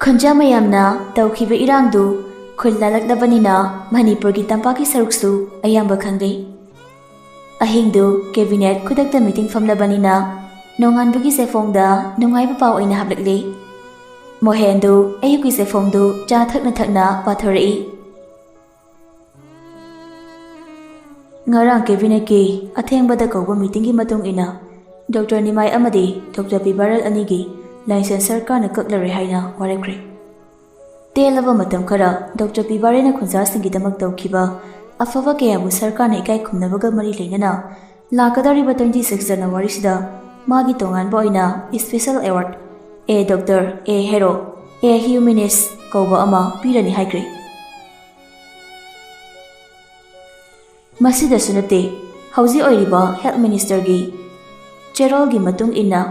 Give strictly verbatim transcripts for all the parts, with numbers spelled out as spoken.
ꯈꯨꯟꯖꯥ ꯃꯌꯥꯝꯅ ꯇꯧꯈꯤꯕ ꯏꯔꯥꯡꯗꯨ ꯈꯨꯜ ꯂꯥꯜꯂꯛꯂꯕꯅꯤꯅ ꯃꯅꯤꯄꯨꯔꯒꯤ ꯇꯝꯄꯥꯛꯀꯤ ꯁꯔꯨꯛꯁꯨ ꯑꯌꯥꯝꯕ ꯈꯪꯂꯦ꯫ ꯑꯍꯤꯡꯗꯨ ꯀꯦꯕꯤꯅꯦꯠ ꯈꯨꯗꯛꯇ ꯃꯤꯇꯤꯡ ꯐꯝꯂꯕꯅꯤꯅ ꯅꯣꯡꯉꯥꯟꯕꯒꯤ ꯆꯦꯐꯣꯡꯗ ꯅꯨꯡꯉꯥꯏꯕ ꯄꯥꯎ ꯑꯣꯏꯅ ꯍꯥꯞꯂꯛꯂꯤ꯫ ꯃꯣꯍꯦꯟꯗꯨ ꯑꯌꯨꯛꯀꯤ ꯆꯦꯐꯣꯡꯗꯨ ꯆꯥ ꯊꯛꯅ ꯊꯛꯅ ꯄꯥꯊꯣꯔꯛꯏ꯫ ꯉꯔꯥꯡ ꯀꯦꯕꯤꯅꯦꯠꯀꯤ ꯑꯊꯦꯡꯕꯗ ꯀꯧꯕ ꯃꯤꯇꯤꯡꯒꯤ ꯃꯇꯨꯡ ꯏꯟꯅ ꯗꯣꯛꯇꯔ ꯅꯤꯃꯥꯏ ꯑꯃꯗꯤ ꯗꯣꯛꯇꯔ ꯄꯤꯕꯥꯔꯦꯜ ꯑꯅꯤꯒꯤ ꯂꯥꯏꯁꯦꯟꯁ ꯁꯔꯀꯥꯔꯅ ꯀꯛꯂꯔꯣꯏ ꯍꯥꯏꯅ ꯋꯥꯔꯦꯞꯈ꯭ꯔꯦ꯫ ꯇꯦꯜꯂꯕ ꯃꯇꯝ ꯈꯔ ꯗꯣꯛꯇꯔ ꯄꯤꯕꯥꯔꯦꯜꯅ ꯈꯨꯟꯖꯥꯁꯤꯡꯒꯤꯗꯃꯛ ꯇꯧꯈꯤꯕ ꯑꯐꯕ ꯀꯌꯥꯕꯨ ꯁꯔꯀꯥꯔꯅ ꯏꯀꯥꯏ ꯈꯨꯝꯅꯕꯒ ꯃꯔꯤ ꯂꯩꯅꯅ ꯂꯥꯛꯀꯗꯧꯔꯤꯕ twenty six ꯖꯅꯋꯥꯔꯤꯁꯤꯗ ꯃꯥꯒꯤ ꯇꯣꯉꯥꯟꯕ ꯑꯣꯏꯅ special award, A Doctor, A Hero, A Humanist ꯀꯧꯕ ꯑꯃ ꯄꯤꯔꯅꯤ ꯍꯥꯏꯈ꯭ꯔꯦ꯫ ꯃꯁꯤꯗꯁꯨ ꯅꯠꯇꯦ, ꯍꯧꯖꯤꯛ ꯑꯣꯏꯔꯤꯕ ꯍꯦꯜꯊ ꯃꯤꯅꯤꯁꯇꯔꯒꯤ ꯆꯦꯔꯣꯜꯒꯤ ꯃꯇꯨꯡ ꯏꯟꯅ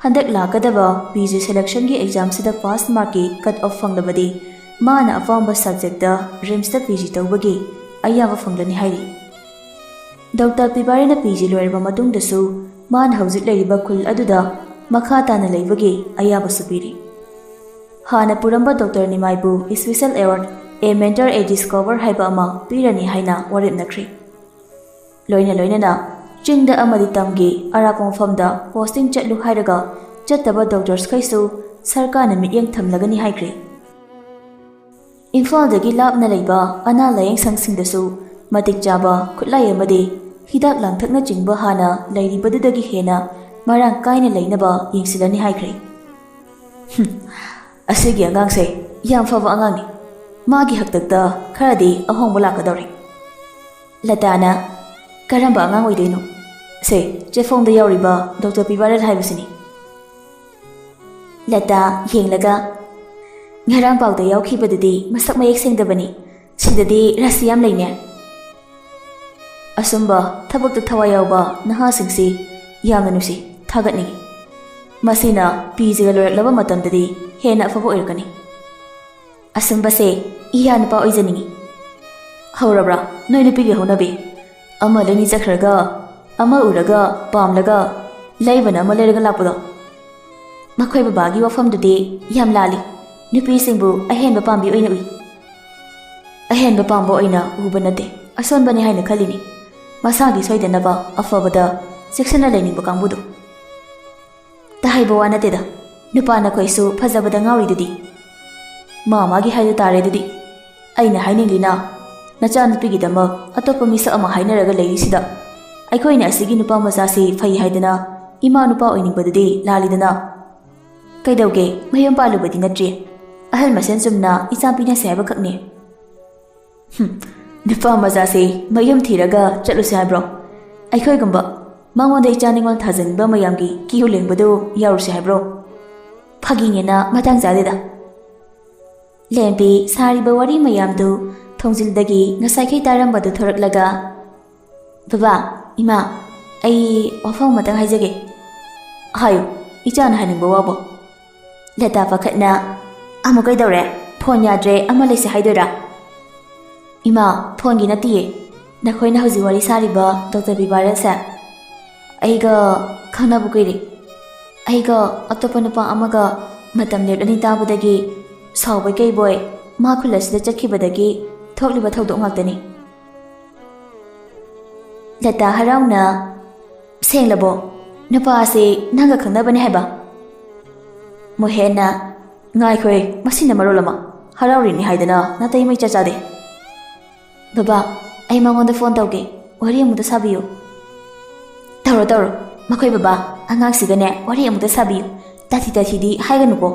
ꯍꯟꯗꯛ ꯂꯥꯛꯀꯗꯕ ꯄꯤ ꯖꯤ ꯁꯦꯂꯦꯛꯁꯟꯒꯤ ꯑꯦꯛꯖꯥꯝꯁꯤꯗ ꯄꯥꯁ ꯃꯥꯔꯛꯀꯤ ꯀꯠ ꯑꯣꯐ ꯐꯪꯂꯕꯗꯤ ꯃꯥꯅ ꯑꯄꯥꯝꯕ ꯁꯕꯖꯦꯛꯇ ꯔꯤꯝꯁꯇ ꯄꯤ ꯖꯤ ꯇꯧꯕꯒꯤ ꯑꯌꯥꯕ ꯐꯪꯂꯅꯤ ꯍꯥꯏꯔꯤ꯫ ꯗꯣꯛꯇꯔ ꯄꯤꯕꯥꯔꯦꯅ ꯄꯤ ꯖꯤ ꯂꯣꯏꯔꯕ ꯃꯇꯨꯡꯗꯁꯨ ꯃꯥꯅ ꯍꯧꯖꯤꯛ ꯂꯩꯔꯤꯕ ꯈꯨꯜ ꯑꯗꯨꯗ ꯃꯈꯥ ꯇꯥꯅ ꯂꯩꯕꯒꯤ ꯑꯌꯥꯕꯁꯨ ꯄꯤꯔꯤ꯫ ꯍꯥꯟꯅ ꯄꯨꯔꯝꯕ doctor ꯅꯤꯃꯥꯏꯕꯨ special award, A Mentor, A Discover ꯍꯥꯏꯕ ꯑꯃ ꯄꯤꯔꯅꯤ ꯍꯥꯏꯅ ꯋꯥꯔꯦꯞꯅꯈ꯭ꯔꯦ꯫ ꯂꯣꯏꯅ ꯂꯣꯏꯅꯅ ꯆꯤꯡꯗ ꯑꯃꯗꯤ ꯇꯝꯒꯤ ꯑꯔꯥꯞꯄ ꯃꯐꯝꯗ ꯄꯣꯁꯇꯤꯡ ꯆꯠꯂꯨ ꯍꯥꯏꯔꯒ ꯆꯠꯇꯕ ꯗꯣꯛꯇꯔꯁꯈꯩꯁꯨ ꯁꯔꯀꯥꯔꯅ ꯃꯤꯠꯌꯦꯡ ꯊꯝꯂꯒꯅꯤ ꯍꯥꯏꯈ꯭ꯔꯦ꯫ ꯏꯝꯐꯥꯜꯗꯒꯤ ꯂꯥꯞꯅ ꯂꯩꯕ ꯑꯅꯥ ꯂꯥꯌꯦꯡ ꯁꯪꯁꯤꯡꯗꯁꯨ ꯃꯇꯤꯛ ꯆꯥꯕ ꯈꯨꯠꯂꯥꯏ ꯑꯃꯗꯤ ꯍꯤꯗꯥꯛ ꯂꯥꯡꯊꯛꯅꯆꯤꯡꯕ ꯍꯥꯟꯅ ꯂꯩꯔꯤꯕꯗꯨꯗꯒꯤ ꯍꯦꯟꯅ ꯃꯔꯥꯡ ꯀꯥꯏꯅ ꯂꯩꯅꯕ ꯌꯦꯡꯁꯤꯜꯂꯅꯤ ꯍꯥꯏꯈ꯭ꯔꯦ꯫ ꯍꯨꯝ, ꯑꯁꯤꯒꯤ ꯑꯉꯥꯡꯁꯦ ꯌꯥꯝ ꯐꯕ ꯑꯉꯥꯡꯅꯤ꯫ ꯃꯥꯒꯤ ꯍꯥꯛꯇꯛꯇ ꯈꯔꯗꯤ ꯑꯍꯣꯡꯕ ꯂꯥꯛꯀꯗꯧꯔꯦ꯫ ꯂꯇꯥꯅ, "ꯀꯔꯝꯕ ꯑꯉꯥꯡ ꯑꯣꯏꯗꯣꯏꯅꯣ?" "ꯁꯦ, ꯆꯦꯐꯣꯡꯗ ꯌꯥꯎꯔꯤꯕ ꯗꯣꯛꯇꯔ ꯄꯤꯕꯥꯔꯦꯜ ꯍꯥꯏꯕꯁꯤꯅꯤ꯫" ꯂꯇꯥ ꯌꯦꯡꯂꯒ, "ꯉꯔꯥꯡ ꯄꯥꯎꯗ ꯌꯥꯎꯈꯤꯕꯗꯨꯗꯤ ꯃꯁꯛ ꯃꯌꯦꯛ ꯁꯦꯡꯗꯕꯅꯤ꯫ ꯁꯤꯗꯗꯤ ꯔꯥꯁꯤ ꯌꯥꯝ ꯂꯩꯅꯦ꯫" ꯑꯁꯨꯝꯕ ꯊꯕꯛꯇ ꯊꯋꯥꯏ ꯌꯥꯎꯕ ꯅꯍꯥꯁꯤꯡꯁꯤ ꯌꯥꯝꯅ ꯅꯨꯡꯁꯤ, ꯊꯥꯒꯠꯅꯤꯡꯏ꯫ ꯃꯁꯤꯅ ꯄꯤ ꯖꯤꯒ ꯂꯣꯏꯔꯛꯂꯕ ꯃꯇꯝꯗꯗꯤ ꯍꯦꯟꯅ ꯑꯐꯕ ꯑꯣꯏꯔꯛꯀꯅꯤ꯫ ꯑꯁꯨꯝꯕꯁꯦ ꯏꯌꯥ ꯅꯨꯄꯥ ꯑꯣꯏꯖꯅꯤꯡꯏ꯫ ꯍꯧꯔꯕ꯭ꯔꯥ ꯅꯣꯏ ꯅꯨꯄꯤꯒꯤ ꯍꯧꯅꯕꯤ? ꯑꯃ ꯂꯩꯅꯤ ꯆꯠꯈ꯭ꯔꯒ, ꯑꯃ ꯎꯔꯒ ꯄꯥꯝꯂꯒ, ꯂꯩꯕꯅ ꯑꯃ ꯂꯩꯔꯒ ꯂꯥꯛꯄꯗꯣ꯫ ꯃꯈꯣꯏ ꯕꯕꯥꯒꯤ ꯋꯥꯐꯝꯗꯨꯗꯤ ꯌꯥꯝ ꯂꯥꯜꯂꯤ꯫ ꯅꯨꯄꯤꯁꯤꯡꯕꯨ ꯑꯍꯦꯟꯕ ꯄꯥꯝꯕꯤ ꯑꯣꯏꯅ ꯎꯏ꯫ ꯑꯍꯦꯟꯕ ꯄꯥꯝꯕ ꯑꯣꯏꯅ ꯎꯕ ꯅꯠꯇꯦ, ꯑꯁꯣꯟꯕꯅꯤ ꯍꯥꯏꯅ ꯈꯜꯂꯤꯅꯤ꯫ ꯃꯁꯥꯒꯤ ꯁꯣꯏꯗꯅꯕ ꯑꯐꯕꯗ ꯆꯦꯛꯁꯤꯟꯅ ꯂꯩꯅꯤꯡꯕ ꯀꯥꯡꯕꯨꯗꯨ꯫ ꯇꯍꯩꯕ ꯋꯥ ꯅꯠꯇꯦꯗ, ꯅꯨꯄꯥ ꯅꯈꯣꯏꯁꯨ ꯐꯖꯕꯗ ꯉꯥꯎꯔꯤꯗꯨꯗꯤ꯫ ꯃꯥ ꯃꯥꯒꯤ ꯍꯥꯏꯗꯨ ꯇꯥꯔꯦ ꯑꯗꯨꯗꯤ꯫ ꯑꯩꯅ ꯍꯥꯏꯅꯤꯡꯂꯤꯅ, ꯅꯆꯥꯅꯨꯄꯤꯒꯤꯗꯃꯛ ꯑꯇꯣꯞꯄ ꯃꯤꯁꯛ ꯑꯃ ꯍꯥꯏꯅꯔꯒ ꯂꯩꯔꯤꯁꯤꯗ, ꯑꯩꯈꯣꯏꯅ ꯑꯁꯤꯒꯤ ꯅꯨꯄꯥ ꯃꯆꯥꯁꯤ ꯐꯩ ꯍꯥꯏꯗꯅ ꯏꯃꯥ ꯅꯨꯄꯥ ꯑꯣꯏꯅꯤꯡꯕꯗꯨꯗꯤ ꯂꯥꯜꯂꯤꯗꯅ꯫ ꯀꯩꯗꯧꯒꯦ, ꯃꯌꯨꯝ ꯄꯥꯜꯂꯨꯕꯗꯤ ꯅꯠꯇ꯭ꯔꯤ꯫ ꯑꯍꯜ ꯃꯁꯦꯟ ꯆꯨꯝꯅ ꯏꯆꯥ ꯄꯤꯅꯁꯦ ꯍꯥꯏꯕꯈꯛꯅꯤ꯫ ꯍꯨꯝ, ꯅꯨꯄꯥ ꯃꯆꯥꯁꯤ ꯃꯌꯨꯝ ꯊꯤꯔꯒ ꯆꯠꯂꯨꯁꯦ ꯍꯥꯏꯕ꯭ꯔꯣ? ꯑꯩꯈꯣꯏꯒꯨꯝꯕ ꯃꯉꯣꯟꯗ ꯏꯆꯥ ꯅꯤꯉꯣꯜ ꯊꯥꯖꯤꯟꯕ ꯃꯌꯥꯝꯒꯤ ꯀꯤꯌꯨ ꯂꯦꯡꯕꯗꯨ ꯌꯥꯎꯔꯨꯁꯦ ꯍꯥꯏꯕ꯭ꯔꯣ? ꯐꯥꯒꯤꯅꯦꯅ ꯃꯇꯥꯡ ꯆꯥꯗꯦꯗ꯫ ꯂꯦꯝꯕꯤ ꯁꯥꯔꯤꯕ ꯋꯥꯔꯤ ꯃꯌꯥꯝꯗꯨ ꯊꯣꯡꯖꯤꯜꯗꯒꯤ ꯉꯁꯥꯏꯈꯩ ꯇꯥꯔꯝꯕꯗꯨ ꯊꯣꯔꯛꯂꯒ, "ꯕꯕꯥ, ꯏꯃꯥ, ꯑꯩ ꯋꯥꯐꯝ ꯑꯃꯇꯪ ꯍꯥꯏꯖꯒꯦ꯫" "ꯍꯥꯏꯌꯨ, ꯏꯆꯥꯅ ꯍꯥꯏꯅꯤꯡꯕ ꯋꯥꯕꯣ꯫" ꯂꯇꯥ ꯄꯥꯈꯠꯅ, "ꯑꯃꯨꯛ ꯀꯩꯗꯧꯔꯦ? ꯐꯣꯟ ꯌꯥꯗ꯭ꯔꯦ, ꯑꯃ ꯂꯩꯁꯦ ꯍꯥꯏꯗꯣꯏꯔꯥ?" "ꯏꯃꯥ, ꯐꯣꯟꯒꯤ ꯅꯠꯇꯤꯌꯦ꯫ ꯅꯈꯣꯏꯅ ꯍꯧꯖꯤꯛ ꯋꯥꯔꯤ ꯁꯥꯔꯤꯕ ꯗꯣꯛꯇꯔ ꯕꯤꯕꯥꯔꯁꯦ ꯑꯩꯒ ꯈꯪꯅꯕ ꯀꯨꯏꯔꯦ꯫ ꯑꯩꯒ ꯑꯇꯣꯞꯄ ꯅꯨꯄꯥ ꯑꯃꯒ ꯃꯇꯝ ꯂꯦꯞꯂꯅꯤ ꯇꯥꯕꯗꯒꯤ ꯁꯥꯎꯕꯣꯏ ꯀꯩꯕꯣꯏ ꯃꯥ ꯈꯨꯜ ꯑꯁꯤꯗ ꯆꯠꯈꯤꯕꯗꯒꯤ ꯊꯣꯛꯂꯤꯕ ꯊꯧꯗꯣꯛ ꯉꯥꯛꯇꯅꯤ꯫" ꯂꯇꯥ ꯍꯔꯥꯎꯅ, "ꯁꯦꯡꯂꯕꯣ? ꯅꯨꯄꯥ ꯑꯁꯤ ꯅꯪꯒ ꯈꯪꯅꯕꯅꯦ ꯍꯥꯏꯕ?" ꯃꯣꯍꯦꯟꯅ, "ꯉꯥꯏꯈꯣꯍꯦ, ꯃꯁꯤꯅ ꯃꯔꯣꯜ ꯑꯃ, ꯍꯔꯥꯎꯔꯤꯅꯤ ꯍꯥꯏꯗꯅ ꯅꯥꯇꯩ ꯃꯩ ꯏꯆꯥ ꯆꯥꯗꯦ꯫" "ꯕꯕꯥ, ꯑꯩ ꯃꯉꯣꯟꯗ ꯐꯣꯟ ꯇꯧꯒꯦ, ꯋꯥꯔꯤ ꯑꯃꯨꯛꯇ ꯁꯥꯕꯤꯌꯨ꯫" "ꯇꯧꯔꯣ, ꯇꯧꯔꯣ, ꯃꯈꯣꯏ ꯕꯕꯥ, ꯑꯉꯥꯡꯁꯤꯒꯅꯦ ꯋꯥꯔꯤ ꯑꯃꯨꯛꯇ ꯁꯥꯕꯤꯌꯨ, ꯇꯥꯊꯤ ꯇꯥꯊꯤꯗꯤ ꯍꯥꯏꯒꯅꯨꯀꯣ꯫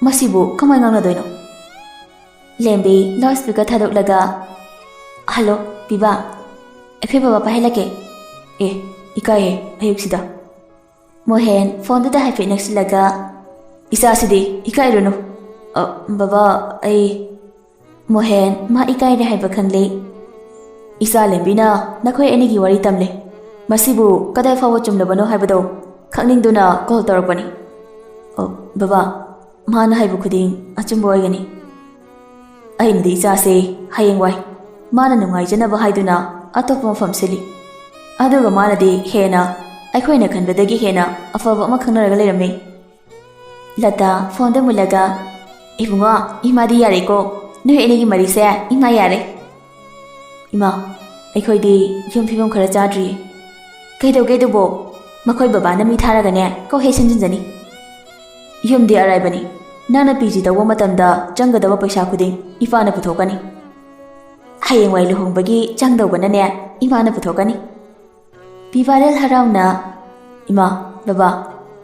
ꯃꯁꯤꯕꯨ ꯀꯃꯥꯏ ꯉꯥꯡꯅꯗꯣꯏꯅꯣ?" ꯂꯦꯝꯕꯤ ꯂꯥꯎꯠ ꯁ꯭ꯄꯤꯀꯔ ꯊꯥꯗꯣꯛꯂꯒ, "ꯍꯜꯂꯣ, ꯄꯤꯕꯥ, ꯑꯩꯈꯣꯏ ꯕꯕꯥ ꯄꯥꯏꯍꯜꯂꯛꯀꯦ꯫" "ꯑꯦ, ꯏꯀꯥꯏꯍꯦ, ꯑꯌꯨꯛꯁꯤꯗ꯫" ꯃꯣꯍꯦꯟ ꯐꯣꯟꯗꯨꯗ ꯍꯥꯏꯐꯦꯠ ꯅꯛꯁꯤꯜꯂꯒ, "ꯏꯆꯥꯁꯤꯗꯤ ꯏꯀꯥꯏꯔꯨꯅꯨ꯫" "ꯑ, ꯕꯕꯥ, ꯑꯩ꯫" ꯃꯣꯍꯦꯟ ꯃꯥ ꯏꯀꯥꯏꯔꯦ ꯍꯥꯏꯕ ꯈꯪꯂꯦ꯫ "ꯏꯆꯥ ꯂꯦꯝꯕꯤꯅ ꯅꯈꯣꯏ ꯑꯅꯤꯒꯤ ꯋꯥꯔꯤ ꯇꯝꯂꯦ꯫ ꯃꯁꯤꯕꯨ ꯀꯗꯥꯏ ꯐꯥꯎꯕ ꯆꯨꯝꯂꯕꯅꯣ ꯍꯥꯏꯕꯗꯣ ꯈꯪꯅꯤꯡꯗꯨꯅ ꯀꯣꯜ ꯇꯧꯔꯛꯄꯅꯤ꯫" "ꯑꯣ, ꯕꯕꯥ, ꯃꯥꯅ ꯍꯥꯏꯕ ꯈꯨꯗꯤꯡ ꯑꯆꯨꯝꯕ ꯑꯣꯏꯒꯅꯤ꯫ ꯑꯩꯅꯗꯤ ꯏꯆꯥꯁꯦ ꯍꯌꯦꯡꯋꯥꯏ ꯃꯥꯅ ꯅꯨꯡꯉꯥꯏꯖꯅꯕ ꯍꯥꯏꯗꯨꯅ ꯑꯇꯣꯞꯄ ꯃꯐꯝ ꯁꯤꯜꯂꯤ꯫ ꯑꯗꯨꯒ ꯃꯥꯅꯗꯤ ꯍꯦꯟꯅ ꯑꯩꯈꯣꯏꯅ ꯈꯟꯕꯗꯒꯤ ꯍꯦꯟꯅ ꯑꯐꯕ ꯑꯃ ꯈꯪꯅꯔꯒ ꯂꯩꯔꯝꯃꯤ꯫" ꯂꯇꯥ ꯐꯣꯟꯗ ꯃꯨꯜꯂꯒ, ꯏꯕꯨꯡꯉꯣ, ꯏꯃꯥꯗꯤ ꯌꯥꯔꯦꯀꯣ꯫ ꯅꯣꯏ ꯑꯅꯤꯒꯤ ꯃꯔꯤꯁꯦ ꯏꯃꯥ ꯌꯥꯔꯦ꯫ ꯏꯃꯥ, ꯑꯩꯈꯣꯏꯗꯤ ꯌꯨꯝ ꯐꯤꯕꯝ ꯈꯔ ꯆꯥꯗ꯭ꯔꯤ꯫ ꯀꯩꯗꯧꯒꯦ ꯑꯗꯨꯕꯣ? ꯃꯈꯣꯏ ꯕꯕꯥꯅ ꯃꯤ ꯊꯥꯔꯒꯅꯦ ꯀꯣꯛ ꯍꯦꯛ ꯁꯦꯝꯖꯤꯟꯖꯅꯤ꯫ ꯌꯨꯝꯗꯤ ꯑꯔꯥꯏꯕꯅꯤ꯫ ꯅꯪꯅ ꯄꯤ ꯖꯤ ꯇꯧꯕ ꯃꯇꯝꯗ ꯆꯪꯒꯗꯕ ꯄꯩꯁꯥ ꯈꯨꯗꯤꯡ ꯏꯄꯥꯅ ꯄꯨꯊꯣꯛꯀꯅꯤ꯫ ꯍꯌꯦꯡꯋꯥꯏ ꯂꯨꯍꯣꯡꯕꯒꯤ ꯆꯪꯗꯧꯕꯅꯅꯦ ꯏꯃꯥꯅ ꯄꯨꯊꯣꯛꯀꯅꯤ꯫ ꯄꯤꯕꯥꯔꯦꯜ ꯍꯔꯥꯎꯅ, "ꯏꯃꯥ, ꯕꯕꯥ,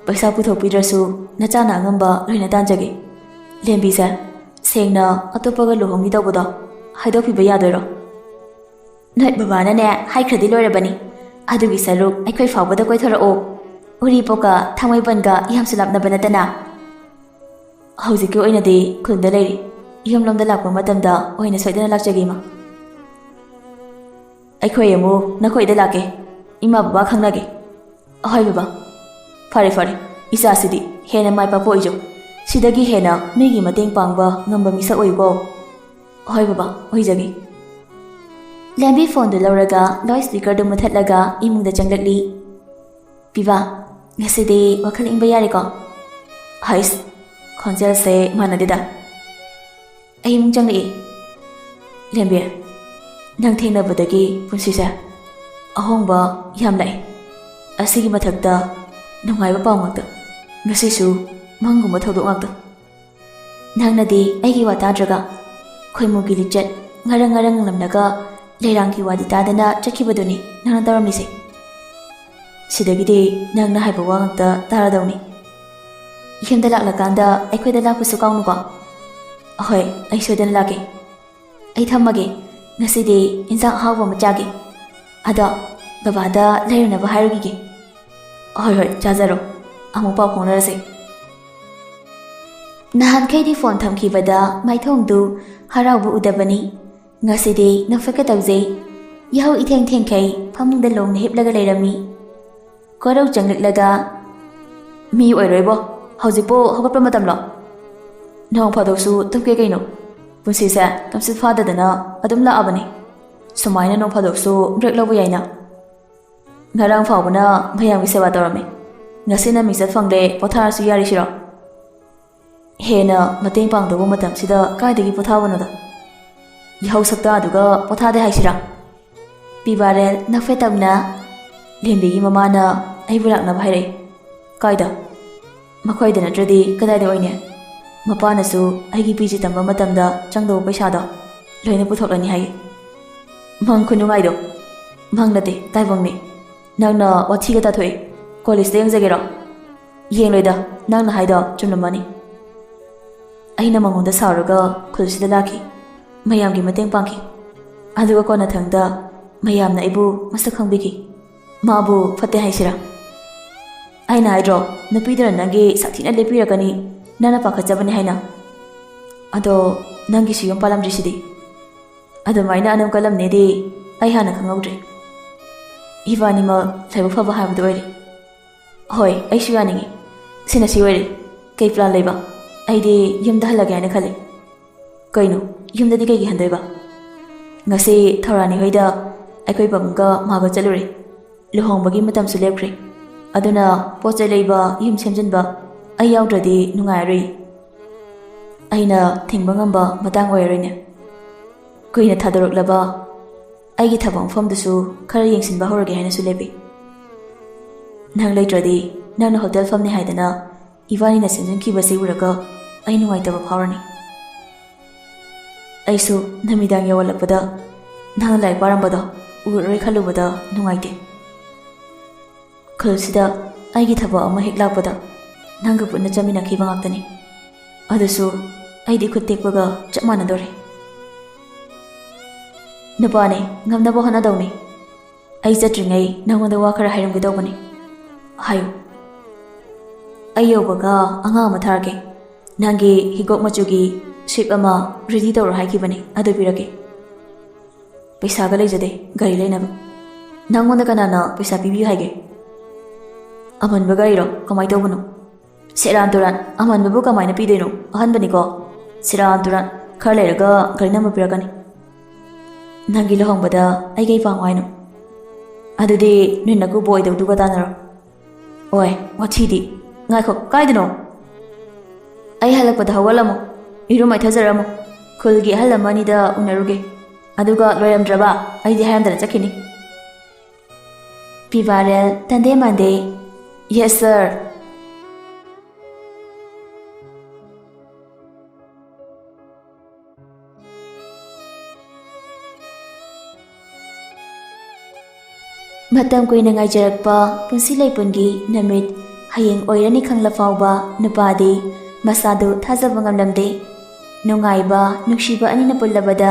ꯄꯩꯁꯥ ꯄꯨꯊꯣꯛꯄꯤꯗ꯭ꯔꯁꯨ ꯅꯆꯥꯅ ꯑꯉꯝꯕ ꯂꯣꯏꯅ ꯇꯥꯟꯖꯒꯦ꯫ ꯂꯦꯝꯕꯤꯁꯦ, ꯁꯦꯡꯅ ꯑꯇꯣꯞꯄꯒ ꯂꯨꯍꯣꯡꯅꯤ ꯇꯧꯕꯗꯣ ꯍꯥꯏꯗꯣꯛꯄꯤꯕ ꯌꯥꯗꯣꯏꯔꯣ?" "ꯅꯣꯏ ꯕꯕꯥꯅꯅꯦ ꯍꯥꯏꯈ꯭ꯔꯗꯤ ꯂꯣꯏꯔꯕꯅꯤ꯫ ꯑꯗꯨꯒꯤ ꯁꯔꯨꯛ ꯑꯩꯈꯣꯏ ꯐꯥꯎꯕꯗ ꯀꯣꯏꯊꯣꯔꯛꯑꯣ꯫ ꯎꯔꯤꯄꯣꯛꯀ ꯊꯥꯡꯃꯩꯕꯟꯒ ꯌꯥꯝꯁꯨ ꯂꯥꯞꯅꯕ ꯅꯠꯇꯅ꯫" "ꯍꯧꯖꯤꯛꯀꯤ ꯑꯣꯏꯅꯗꯤ ꯈꯨꯟꯗ ꯂꯩꯔꯤ꯫ ꯌꯨꯝꯂꯣꯝꯗ ꯂꯥꯛꯄ ꯃꯇꯝꯗ ꯑꯣꯏꯅ ꯁꯣꯏꯗꯅ ꯂꯥꯛꯆꯒꯦ, ꯏꯃꯥ꯫" "ꯑꯩꯈꯣꯏ ꯑꯃꯨꯛ ꯅꯈꯣꯏꯗ ꯂꯥꯛꯀꯦ꯫ ꯏꯃꯥ ꯕꯕꯥ ꯈꯪꯅꯒꯦ꯫" "ꯑꯍꯣꯏ ꯕꯕꯥ꯫" "ꯐꯔꯦ ꯐꯔꯦ, ꯏꯆꯥꯁꯤꯗꯤ ꯍꯦꯟꯅ ꯃꯥꯏ ꯄꯥꯛꯄ ꯑꯣꯏꯖꯧ꯫ ꯁꯤꯗꯒꯤ ꯍꯦꯟꯅ ꯃꯤꯒꯤ ꯃꯇꯦꯡ ꯄꯥꯡꯕ ꯉꯝꯕ ꯃꯤꯁꯛ ꯑꯣꯏꯌꯨꯀꯣ꯫" "ꯑꯍꯣꯏ ꯕꯕꯥ, ꯑꯣꯏꯖꯒꯦ꯫" ꯂꯦꯝꯕꯤ ꯐꯣꯟꯗꯨ ꯂꯧꯔꯒ ꯂꯥꯎꯠ ꯁ꯭ꯄꯤꯀꯔꯗꯨ ꯃꯨꯊꯠꯂꯒ ꯏꯃꯨꯡꯗ ꯆꯪꯂꯛꯂꯤ꯫ "ꯄꯤꯕꯥ, ꯉꯁꯤꯗꯤ ꯋꯥꯈꯜ ꯏꯪꯕ ꯌꯥꯔꯦꯀꯣ?" "ꯍꯩꯁ, ꯈꯣꯟꯖꯦꯜꯁꯦ ꯃꯥꯟꯅꯗꯦꯗ꯫" ꯑꯩ ꯏꯃꯨꯡ ꯆꯪꯂꯛꯏ꯫ "ꯂꯦꯝꯕꯤ, ꯅꯪ ꯊꯦꯡꯅꯕꯗꯒꯤ ꯄꯨꯟꯁꯤꯁꯦ ꯑꯍꯣꯡꯕ ꯌꯥꯝ ꯂꯥꯛꯑꯦ꯫ ꯑꯁꯤꯒꯤ ꯃꯊꯛꯇ ꯅꯨꯡꯉꯥꯏꯕ ꯄꯥꯎ ꯉꯥꯛꯇ꯫ ꯉꯁꯤꯁꯨ ꯃꯪꯒꯨꯝꯕ ꯊꯧꯗꯣꯛ ꯉꯥꯛꯇ꯫ ꯅꯪꯅꯗꯤ ꯑꯩꯒꯤ ꯋꯥ ꯇꯥꯗ꯭ꯔꯒ ꯈꯣꯏꯃꯨꯒꯤ ꯂꯤꯆꯠ ꯉꯔꯪ ꯉꯔꯪ ꯉꯪꯂꯝꯂꯒ ꯂꯩꯔꯥꯡꯒꯤ ꯋꯥꯗꯤ ꯇꯥꯗꯅ ꯆꯠꯈꯤꯕꯗꯨꯅꯤ ꯅꯪꯅ ꯇꯧꯔꯝꯃꯤꯁꯦ꯫ ꯁꯤꯗꯒꯤꯗꯤ ꯅꯪꯅ ꯍꯥꯏꯕ ꯋꯥ ꯉꯥꯛꯇ ꯇꯥꯔꯗꯧꯅꯤ꯫ ꯌꯨꯝꯗ ꯂꯥꯛꯂꯀꯥꯟꯗ ꯑꯩꯈꯣꯏꯗ ꯂꯥꯛꯄꯁꯨ ꯀꯥꯎꯅꯨꯀꯣ꯫" "ꯑꯍꯣꯏ, ꯑꯩ ꯁꯣꯏꯗꯅ ꯂꯥꯛꯀꯦ꯫ ꯑꯩ ꯊꯝꯃꯒꯦ꯫ ꯉꯁꯤꯗꯤ ꯏꯟꯁꯥꯡ ꯑꯍꯥꯎꯕ ꯑꯃ ꯆꯥꯒꯦ꯫ ꯑꯗꯣ ꯕꯕꯥꯗ ꯂꯩꯔꯨꯅꯕ ꯍꯥꯏꯔꯨꯈꯤꯒꯦ꯫" "ꯍꯣꯏ ꯍꯣꯏ, ꯆꯥꯖꯔꯣ꯫ ꯑꯃꯨꯛ ꯄꯥꯎ ꯐꯥꯎꯅꯔꯁꯦ꯫" ꯅꯍꯥꯟꯈꯩꯗꯤ ꯐꯣꯟ ꯊꯝꯈꯤꯕꯗ ꯃꯥꯏꯊꯣꯡꯗꯨ ꯍꯔꯥꯎꯕ ꯎꯗꯕꯅꯤ꯫ ꯉꯁꯤꯗꯤ ꯅꯣꯛꯐꯦꯠꯀ ꯇꯧꯖꯩ꯫ ꯌꯥꯍꯧ ꯏꯊꯦꯡ ꯊꯦꯡꯈꯩ ꯐꯃꯨꯡꯗ ꯂꯣꯡꯅ ꯍꯤꯞꯂꯒ ꯂꯩꯔꯝꯃꯤ꯫ ꯀꯣꯔꯧ ꯆꯪꯂꯛꯂꯒ, "ꯃꯤ ꯑꯣꯏꯔꯣꯏꯕꯣ, ꯍꯧꯖꯤꯛꯄꯨ ꯍꯧꯒꯠꯄ ꯃꯇꯝꯂꯣ? ꯅꯣꯡ ꯐꯥꯗꯣꯛꯁꯨ ꯇꯨꯝꯒꯦ ꯀꯩꯅꯣ? ꯄꯨꯟꯁꯤꯁꯦ ꯇꯨꯝꯁꯤꯠ ꯐꯥꯗꯗꯅ ꯑꯗꯨꯝ ꯂꯥꯛꯑꯕꯅꯤ꯫ ꯁꯨꯃꯥꯏꯅ ꯅꯣꯡ ꯐꯥꯗꯣꯛꯁꯨ ꯕ꯭ꯔꯦꯛ ꯂꯧꯕ ꯌꯥꯏꯅ꯫ ꯉꯔꯥꯡ ꯐꯥꯎꯕꯅ ꯃꯌꯥꯝꯒꯤ ꯁꯦꯕꯥ ꯇꯧꯔꯝꯃꯤ꯫ ꯉꯁꯤꯅ ꯃꯤꯡꯆꯠ ꯐꯪꯂꯦ, ꯄꯣꯊꯥꯔꯁꯨ ꯌꯥꯔꯤꯁꯤꯔꯣ?" ꯍꯦꯟꯅ ꯃꯇꯦꯡ ꯄꯥꯡꯗꯧꯕ ꯃꯇꯝꯁꯤꯗ ꯀꯥꯏꯗꯒꯤ ꯄꯣꯊꯥꯕꯅꯣꯗ? ꯌꯥꯍꯧ ꯁꯛꯇꯥꯗꯨꯒ ꯄꯣꯊꯥꯗꯦ ꯍꯥꯏꯁꯤꯔꯥ? ꯄꯤꯕꯥꯔꯦꯜ ꯅꯐꯦꯠꯇꯝꯅ ꯂꯦꯝꯕꯤꯒꯤ ꯃꯃꯥꯅ ꯑꯩꯕꯨ ꯂꯥꯛꯅꯕ ꯍꯥꯏꯔꯛꯏ꯫ ꯀꯥꯏꯗ? ꯃꯈꯣꯏꯗ ꯅꯠꯇ꯭ꯔꯗꯤ ꯀꯗꯥꯏꯗ ꯑꯣꯏꯅꯤ? ꯃꯄꯥꯅꯁꯨ ꯑꯩꯒꯤ ꯄꯤ ꯖꯤ ꯇꯝꯕ ꯃꯇꯝꯗ ꯆꯪꯗꯧꯕ ꯄꯩꯁꯥꯗꯣ ꯂꯣꯏꯅ ꯄꯨꯊꯣꯛꯂꯅꯤ ꯍꯥꯏ꯫ ꯃꯪ ꯈꯨꯅꯨꯡꯉꯥꯏꯗꯣ꯫ ꯃꯪ ꯅꯠꯇꯦ, ꯇꯥꯏꯕꯪꯅꯤ꯫ ꯅꯪꯅ ꯋꯥꯊꯤꯒ ꯇꯥꯊꯣꯛꯏ꯫ ꯀꯣꯂꯦꯖꯇ ꯌꯦꯡꯖꯒꯦꯔꯣ? ꯌꯦꯡꯂꯣꯏꯗ, ꯅꯪꯅ ꯍꯥꯏꯗꯣ ꯆꯨꯝꯂꯝꯃꯅꯤ꯫ ꯑꯩꯅ ꯃꯉꯣꯟꯗ ꯁꯥꯎꯔꯒ ꯈꯨꯜꯁꯤꯗ ꯂꯥꯛꯈꯤ꯫ ꯃꯌꯥꯝꯒꯤ ꯃꯇꯦꯡ ꯄꯥꯡꯈꯤ꯫ ꯑꯗꯨꯒ ꯀꯣꯟꯅꯊꯪꯗ ꯃꯌꯥꯝꯅ ꯑꯩꯕꯨ ꯃꯁꯛ ꯈꯪꯕꯤꯈꯤ꯫ ꯃꯥꯕꯨ ꯐꯠꯇꯦ ꯍꯥꯏꯁꯤꯔꯥ? ꯑꯩꯅ ꯍꯥꯏꯗ꯭ꯔꯣ, ꯅꯨꯄꯤꯗꯨꯅ ꯅꯪꯒꯤ ꯁꯥꯊꯤꯅ ꯂꯦꯞꯄꯤꯔꯛꯀꯅꯤ, ꯅꯪꯅ ꯄꯥꯈꯠꯆꯕꯅꯤ ꯍꯥꯏꯅ꯫ ꯑꯗꯣ ꯅꯪꯒꯤꯁꯨ ꯌꯨꯝ ꯄꯥꯜꯂꯝꯗ꯭ꯔꯤꯁꯤꯗꯤ꯫ ꯑꯗꯨꯃꯥꯏꯅ ꯑꯅꯧ ꯀꯜꯂꯝꯅꯦꯗꯤ ꯑꯩ ꯍꯥꯟꯅ ꯈꯪꯍꯧꯗ꯭ꯔꯦ꯫ ꯏꯕꯥꯅꯤꯃꯛ ꯂꯥꯏꯕꯛ ꯐꯕ ꯍꯥꯏꯕꯗꯨ ꯑꯣꯏꯔꯦ꯫ ꯍꯣꯏ, ꯑꯩꯁꯨ ꯌꯥꯅꯤꯡꯉꯤ꯫ ꯁꯤꯅ ꯁꯤ ꯑꯣꯏꯔꯦ꯫ ꯀꯩ ꯄ꯭ꯂꯥꯟ ꯂꯩꯕ? ꯑꯩꯗꯤ ꯌꯨꯝꯗ ꯍꯜꯂꯒꯦ ꯍꯥꯏꯅ ꯈꯜꯂꯤ꯫ ꯀꯩꯅꯣ, ꯌꯨꯝꯗꯗꯤ ꯀꯩꯒꯤ ꯍꯟꯗꯣꯏꯕ? ꯉꯁꯤ ꯊꯧꯔꯥꯅꯤ ꯍꯣꯏꯗ ꯑꯩꯈꯣꯏ ꯄꯥꯕꯨꯡꯒ ꯃꯥꯒ ꯆꯠꯂꯨꯔꯦ꯫ ꯂꯨꯍꯣꯡꯕꯒꯤ ꯃꯇꯝꯁꯨ ꯂꯦꯞꯈ꯭ꯔꯦ꯫ ꯑꯗꯨꯅ ꯄꯣꯠ ꯆꯩ ꯂꯩꯕ, ꯌꯨꯝ ꯁꯦꯝꯖꯤꯟꯕ ꯑꯩ ꯌꯥꯎꯗ꯭ꯔꯗꯤ ꯅꯨꯡꯉꯥꯏꯔꯔꯣꯏ꯫ ꯑꯩꯅ ꯊꯤꯡꯕ ꯉꯝꯕ ꯃꯇꯥꯡ ꯑꯣꯏꯔꯔꯣꯏꯅꯦ꯫ ꯀꯨꯏꯅ ꯊꯥꯗꯣꯔꯛꯂꯕ ꯑꯩꯒꯤ ꯊꯕꯛ ꯃꯐꯝꯗꯨꯁꯨ ꯈꯔ ꯌꯦꯡꯁꯤꯟꯕ ꯍꯧꯔꯒꯦ ꯍꯥꯏꯅꯁꯨ ꯂꯦꯞꯄꯤ꯫ ꯅꯪ ꯂꯩꯇ꯭ꯔꯗꯤ ꯅꯪꯅ ꯍꯣꯇꯦꯜ ꯐꯝꯅꯤ ꯍꯥꯏꯗꯅ ꯏꯕꯥꯅꯤꯅ ꯁꯦꯝꯖꯤꯟꯈꯤꯕꯁꯤ ꯎꯔꯒ ꯑꯩ ꯅꯨꯡꯉꯥꯏꯇꯕ ꯐꯥꯎꯔꯅꯤ꯫ ꯑꯩꯁꯨ ꯅꯨꯃꯤꯗꯥꯡ ꯌꯧꯍꯜꯂꯛꯄꯗ ꯅꯪꯅ ꯂꯥꯏꯔꯤꯛ ꯄꯥꯔꯝꯕꯗꯣ ꯎꯔꯔꯣꯏ ꯈꯜꯂꯨꯕꯗ ꯅꯨꯡꯉꯥꯏꯇꯦ꯫ ꯈꯨꯜꯁꯤꯗ ꯑꯩꯒꯤ ꯊꯕꯛ ꯑꯃ ꯍꯦꯛ ꯂꯥꯛꯄꯗ ꯅꯪꯒ ꯄꯨꯟꯅ ꯆꯠꯃꯤꯟꯅꯈꯤꯕ ꯉꯥꯛꯇꯅꯤ꯫ ꯑꯗꯨꯁꯨ ꯑꯩꯗꯤ ꯈꯨꯠ ꯇꯦꯛꯄꯒ ꯆꯞ ꯃꯥꯟꯅꯗꯣꯔꯦ꯫ ꯅꯨꯄꯥꯅꯦ, ꯉꯝꯅꯕ ꯍꯣꯠꯅꯗꯧꯅꯦ꯫ ꯑꯩ ꯆꯠꯇ꯭ꯔꯤꯉꯩ ꯅꯪꯉꯣꯟꯗ ꯋꯥ ꯈꯔ ꯍꯥꯏꯔꯝꯒꯦ ꯇꯧꯕꯅꯦ꯫ ꯍꯥꯏꯌꯨ꯫ ꯑꯩ ꯌꯧꯕꯒ ꯑꯉꯥꯡ ꯑꯃ ꯊꯥꯔꯛꯀꯦ꯫ ꯅꯪꯒꯤ ꯍꯤꯒꯣꯛ ꯃꯆꯨꯒꯤ ꯁ꯭ꯋꯤꯞ ꯑꯃ ꯔꯦꯗꯤ ꯇꯧꯔꯣ ꯍꯥꯏꯈꯤꯕꯅꯦ, ꯑꯗꯨ ꯄꯤꯔꯛꯀꯦ꯫ ꯄꯩꯁꯥꯒ ꯂꯩꯖꯗꯦ ꯒꯥꯔꯤ ꯂꯩꯅꯕ꯫ ꯅꯪꯉꯣꯟꯗ ꯀꯅꯥꯅ ꯄꯩꯁꯥ ꯄꯤꯕꯤꯌꯨ ꯍꯥꯏꯒꯦ? ꯑꯃꯟꯕ ꯒꯥꯔꯤꯔꯣ? ꯀꯃꯥꯏ ꯇꯧꯕꯅꯣ? ꯁꯦꯔꯥꯟ ꯇꯨꯔꯥꯟ, ꯑꯃꯟꯕꯕꯨ ꯀꯃꯥꯏꯅ ꯄꯤꯗꯣꯏꯅꯣ? ꯑꯍꯟꯕꯅꯤꯀꯣ꯫ ꯁꯦꯔꯥꯟ ꯇꯨꯔꯥꯟ, ꯈꯔ ꯂꯩꯔꯒ ꯒꯥꯔꯤ ꯅꯝꯕꯔ ꯄꯤꯔꯛꯀꯅꯤ꯫ ꯅꯪꯒꯤ ꯂꯨꯍꯣꯡꯕꯗ ꯑꯩ ꯀꯩ ꯄꯥꯡꯉꯣ ꯍꯥꯏꯅꯣ? ꯑꯗꯨꯗꯤ ꯅꯣꯏ ꯅꯀꯨꯕꯣꯛ ꯑꯣꯏꯗꯧꯗꯨꯒ ꯇꯥꯟꯅꯔꯣ꯫ ꯑꯣꯏ, ꯋꯥꯊꯤꯗꯤ꯫ ꯉꯥꯏꯈꯣ, ꯀꯥꯏꯗꯅꯣ? ꯑꯩ ꯍꯜꯂꯛꯄꯗ ꯍꯧꯒꯠꯂꯝꯃꯣ, ꯏꯔꯨ ꯃꯥꯏꯊꯖꯔꯝꯃꯣ꯫ ꯈꯨꯜꯒꯤ ꯑꯍꯜ ꯑꯃ ꯑꯅꯤꯗ ꯎꯅꯔꯨꯒꯦ, ꯑꯗꯨꯒ ꯂꯣꯏꯔꯝꯗ꯭ꯔꯕ ꯑꯩꯗꯤ ꯍꯥꯏꯔꯝꯗꯅ ꯆꯠꯈꯤꯅꯤ꯫ ꯄꯤꯕꯥꯔꯦꯜ ꯇꯟꯗꯦ ꯃꯥꯟꯗꯦ꯫ Yes sir꯫ ꯃꯇꯝ ꯀꯨꯏꯅ ꯉꯥꯏꯖꯔꯛꯄ ꯄꯨꯟꯁꯤ ꯂꯩꯄꯨꯟꯒꯤ ꯅꯨꯃꯤꯠ ꯍꯌꯦꯡ ꯑꯣꯏꯔꯅꯤ ꯈꯪꯂ ꯐꯥꯎꯕ ꯅꯨꯄꯥꯗꯤ ꯃꯁꯥꯗꯨ ꯊꯥꯖꯕ ꯉꯝꯂꯝꯗꯦ꯫ ꯅꯨꯡꯉꯥꯏꯕ, ꯅꯨꯡꯁꯤꯕ ꯑꯅꯤꯅ ꯄꯨꯜꯂꯕꯗ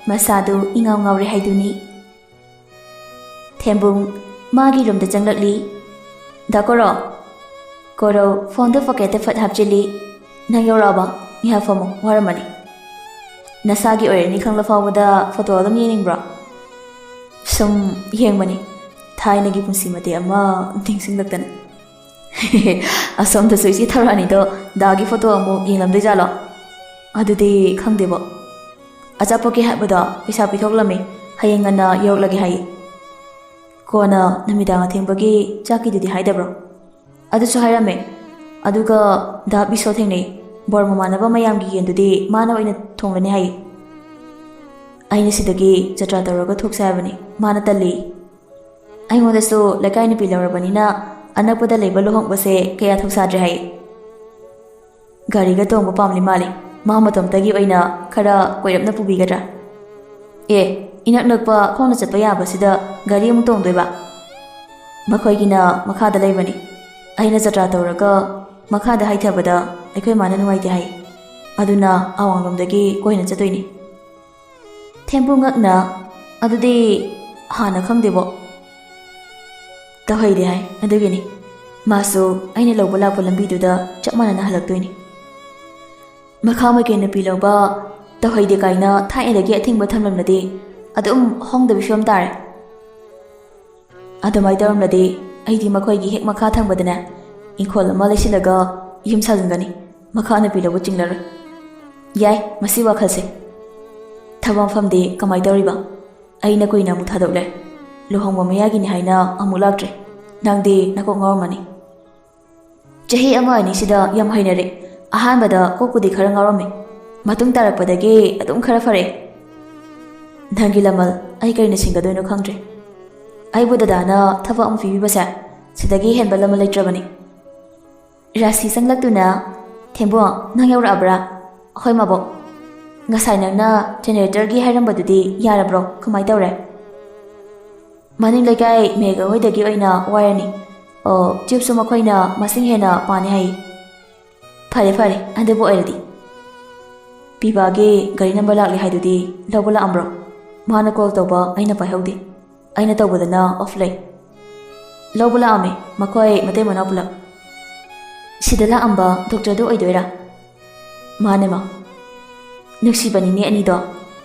ꯃꯁꯥꯗꯨ ꯏꯉꯥꯎ ꯉꯥꯎꯔꯦ ꯍꯥꯏꯗꯨꯅꯤ꯫ ꯊꯦꯝꯕꯨꯡ ꯃꯥꯒꯤ ꯔꯨꯝꯗ ꯆꯪꯂꯛꯂꯤ꯫ "ꯗꯥ ꯀꯣꯔꯧ!" ꯀꯣꯔꯧ ꯐꯣꯟꯗꯨ ꯄꯣꯀꯦꯠꯇ ꯐꯠ ꯍꯥꯞꯆꯤꯜꯂꯤ꯫ "ꯅꯪ ꯌꯧꯔꯛꯑꯕ? ꯉꯥꯏꯍꯥꯛ ꯐꯝꯃꯣ, ꯋꯥꯔꯝꯃꯅꯤ꯫ ꯅꯁꯥꯒꯤ ꯑꯣꯏꯔꯅꯤ ꯈꯪꯂ ꯐꯥꯎꯕꯗ ꯐꯣꯇꯣ ꯑꯗꯨꯝ ꯌꯦꯡꯅꯤꯡꯕ꯭ꯔꯣ?" "ꯁꯨꯝ ꯌꯦꯡꯕꯅꯤ, ꯊꯥꯏꯅꯒꯤ ꯄꯨꯟꯁꯤ ꯃꯇꯦꯛ ꯑꯃ ꯅꯤꯡꯁꯤꯡꯂꯛꯇꯅ꯫" "ꯑꯁꯣꯝꯗꯁꯨ ꯏꯆꯦ ꯊꯧꯔꯥꯅꯤꯗꯣ ꯗꯥꯒꯤ ꯐꯣꯇꯣ ꯑꯃꯨꯛ ꯌꯦꯡꯂꯝꯗꯣꯏꯖꯥꯠꯂꯣ?" "ꯑꯗꯨꯗꯤ ꯈꯪꯗꯦꯕꯣ꯫ ꯑꯆꯥꯄꯣꯠꯀꯤ ꯍꯥꯏꯕꯗꯣ ꯄꯩꯁꯥ ꯄꯤꯊꯣꯛꯂꯝꯃꯤ, ꯍꯌꯦꯡ ꯉꯟꯅ ꯌꯧꯔꯛꯂꯒꯦ ꯍꯥꯏꯌꯦ꯫ ꯀꯣꯟꯅ ꯅꯨꯃꯤꯗꯥꯡ ꯑꯊꯦꯡꯕꯒꯤ ꯆꯥꯛꯀꯤꯗꯨꯗꯤ ꯍꯥꯏꯗꯕ꯭ꯔꯣ?" "ꯑꯗꯨꯁꯨ ꯍꯥꯏꯔꯝꯃꯦ꯫ ꯑꯗꯨꯒ ꯗꯥ ꯕꯤꯁꯣ ꯊꯦꯡꯅꯩ꯫ ꯕꯣꯔ ꯃꯃꯥꯟꯅꯕ ꯃꯌꯥꯝꯒꯤ ꯌꯦꯟꯗꯨꯗꯤ ꯃꯥꯅ ꯑꯣꯏꯅ ꯊꯣꯡꯂꯅꯤ ꯍꯥꯏꯌꯦ꯫ ꯑꯩꯅ ꯁꯤꯗꯒꯤ ꯖꯇ꯭ꯔꯥ ꯇꯧꯔꯒ ꯊꯣꯛꯁꯦ ꯍꯥꯏꯕꯅꯤ, ꯃꯥꯅ ꯇꯜꯂꯤ꯫ ꯑꯩꯉꯣꯟꯗꯁꯨ ꯂꯩꯀꯥꯏ ꯅꯨꯄꯤ ꯂꯧꯔꯕꯅꯤꯅ ꯑꯅꯛꯄꯗ ꯂꯩꯕ ꯂꯨꯍꯣꯡꯕꯁꯦ ꯀꯌꯥ ꯊꯧꯁꯥꯗ꯭ꯔꯦ ꯍꯥꯏꯌꯦ꯫ ꯒꯥꯔꯤꯒ ꯇꯣꯡꯕ ꯄꯥꯝꯂꯤ ꯃꯥꯜꯂꯤ꯫ ꯃꯥ ꯃꯇꯣꯝꯇꯒꯤ ꯑꯣꯏꯅ ꯈꯔ ꯀꯣꯏꯔꯞꯅ ꯄꯨꯕꯤꯒꯗ꯭ꯔꯥ?" "ꯑꯦ, ꯏꯅꯛ ꯅꯛꯄ ꯈꯣꯡꯅ ꯆꯠꯄ ꯌꯥꯕꯁꯤꯗ ꯒꯥꯔꯤ ꯑꯃꯨꯛ ꯇꯣꯡꯗꯣꯏꯕ? ꯃꯈꯣꯏꯒꯤꯅ ꯃꯈꯥꯗ ꯂꯩꯕꯅꯤ꯫ ꯑꯩꯅ ꯖꯇ꯭ꯔꯥ ꯇꯧꯔꯒ ꯃꯈꯥꯗ ꯍꯥꯏꯊꯕꯗ ꯑꯩꯈꯣꯏ ꯃꯥꯅ ꯅꯨꯡꯉꯥꯏꯇꯦ ꯍꯥꯏ꯫ ꯑꯗꯨꯅ ꯑꯋꯥꯡꯂꯣꯝꯗꯒꯤ ꯀꯣꯏꯅ ꯆꯠꯇꯣꯏꯅꯤ꯫" ꯊꯦꯝꯕꯨ ꯉꯛꯅ, "ꯑꯗꯨꯗꯤ ꯍꯥꯟꯅ ꯈꯪꯗꯦꯕꯣ?" "ꯇꯧꯍꯩꯗꯦ ꯍꯥꯏ, ꯑꯗꯨꯒꯤꯅꯤ꯫ ꯃꯥꯁꯨ ꯑꯩꯅ ꯂꯧꯕ ꯂꯥꯛꯄ ꯂꯝꯕꯤꯗꯨꯗ ꯆꯞ ꯃꯥꯟꯅꯅ ꯍꯜꯂꯛꯇꯣꯏꯅꯤ꯫" ꯃꯈꯥ ꯃꯥꯏꯀꯩ ꯅꯨꯄꯤ ꯂꯧꯕ ꯇꯧꯍꯩꯗꯦ ꯀꯥꯏꯅ ꯊꯥꯏꯅꯗꯒꯤ ꯑꯊꯤꯡꯕ ꯊꯝꯂꯝꯂꯗꯤ ꯑꯗꯨꯝ ꯍꯣꯡꯗꯕꯤ ꯐꯤꯕꯝ ꯇꯥꯔꯦ꯫ ꯑꯗꯨꯃꯥꯏ ꯇꯧꯔꯝꯂꯗꯤ ꯑꯩꯗꯤ ꯃꯈꯣꯏꯒꯤ ꯍꯦꯛ ꯃꯈꯥ ꯊꯪꯕꯗꯅꯦ ꯏꯪꯈꯣꯜ ꯑꯃ ꯂꯩꯁꯤꯜꯂꯒ ꯌꯨꯝ ꯁꯥꯖꯤꯟꯒꯅꯤ꯫ ꯃꯈꯥ ꯅꯨꯄꯤ ꯂꯧꯕ ꯆꯤꯡꯂꯔꯣꯏ꯫ ꯌꯥꯏ, ꯃꯁꯤ ꯋꯥꯈꯜꯁꯦ꯫ ꯊꯕꯛ ꯃꯐꯝꯗꯤ ꯀꯃꯥꯏ ꯇꯧꯔꯤꯕ? ꯑꯩꯅ ꯀꯨꯏꯅ ꯑꯃꯨꯛ ꯊꯥꯗꯣꯛꯂꯦ꯫ ꯂꯨꯍꯣꯡꯕ ꯃꯌꯥꯒꯤꯅꯤ ꯍꯥꯏꯅ ꯑꯃꯨꯛ ꯂꯥꯛꯇ꯭ꯔꯦ꯫ ꯅꯪꯗꯤ ꯅꯀꯣꯛ ꯉꯥꯎꯔꯝꯃꯅꯤ꯫ ꯆꯍꯤ ꯑꯃ ꯑꯅꯤꯁꯤꯗ ꯌꯥꯝ ꯍꯩꯅꯔꯦ꯫ ꯑꯍꯥꯟꯕꯗ ꯀꯣꯛꯄꯨꯗꯤ ꯈꯔ ꯉꯥꯎꯔꯝꯃꯦ, ꯃꯇꯨꯡ ꯇꯥꯔꯛꯄꯗꯒꯤ ꯑꯗꯨꯝ ꯈꯔ ꯐꯔꯛꯑꯦ꯫ ꯅꯪꯒꯤ ꯂꯃꯜ ꯑꯩ ꯀꯔꯤꯅ ꯁꯤꯡꯒꯗꯣꯏꯅꯣ ꯈꯪꯗ꯭ꯔꯦ꯫ ꯑꯩꯕꯨ ꯗꯗꯥꯅ ꯊꯕꯛ ꯑꯃ ꯄꯤꯕꯤꯕꯁꯦ ꯁꯤꯗꯒꯤ ꯍꯦꯟꯕ ꯂꯃꯜ ꯂꯩꯇ꯭ꯔꯕꯅꯤ꯫ ꯔꯥꯁꯤ ꯆꯪꯂꯛꯇꯨꯅ, "ꯊꯦꯝꯕꯣ, ꯅꯪ ꯌꯧꯔꯛꯑꯕ꯭ꯔꯥ?" "ꯍꯣꯏ ꯃꯕꯣꯛ, ꯉꯁꯥꯏ ꯅꯪꯅ ꯖꯦꯅꯦꯔꯦꯇꯔꯒꯤ ꯍꯥꯏꯔꯝꯕꯗꯨꯗꯤ ꯌꯥꯔꯕ꯭ꯔꯣ? ꯀꯃꯥꯏ ꯇꯧꯔꯦ?" "ꯃꯅꯤꯡ ꯂꯩꯀꯥꯏ ꯃꯦꯒ ꯍꯣꯏꯗꯒꯤ ꯑꯣꯏꯅ ꯋꯥꯏꯔꯅꯤ꯫ ꯑꯣ, ꯇ꯭ꯌꯨꯕꯁꯨ ꯃꯈꯣꯏꯅ ꯃꯁꯤꯡ ꯍꯦꯟꯅ ꯄꯥꯅꯤ ꯍꯥꯏ꯫" "ꯐꯔꯦ ꯐꯔꯦ, ꯑꯗꯨꯕꯨ ꯑꯣꯏꯔꯗꯤ꯫" "ꯄꯤꯕꯥꯒꯤ ꯒꯥꯔꯤ ꯅꯝꯕꯔ ꯂꯥꯛꯂꯦ ꯍꯥꯏꯗꯨꯗꯤ ꯂꯧꯕ ꯂꯥꯛꯑꯝꯕ꯭ꯔꯣ?" "ꯃꯥꯅ ꯀꯣꯜ ꯇꯧꯕ ꯑꯩꯅ ꯄꯥꯏꯍꯧꯗꯦ꯫ ꯑꯩꯅ ꯇꯧꯕꯗꯅ ꯑꯣꯐ ꯂꯩ꯫" "ꯂꯧꯕ ꯂꯥꯛꯑꯝꯃꯦ, ꯃꯈꯣꯏ ꯃꯇꯩ ꯃꯅꯥꯎ ꯄꯨꯂꯞ꯫" "ꯁꯤꯗ ꯂꯥꯛꯑꯝꯕ ꯗꯣꯛꯇꯔꯗꯨ ꯑꯣꯏꯗꯣꯏꯔꯥ?" "ꯃꯥꯅꯦ ꯃꯥ꯫" "ꯅꯨꯡꯁꯤꯕꯅꯤꯅꯦ ꯑꯅꯤꯗꯣ,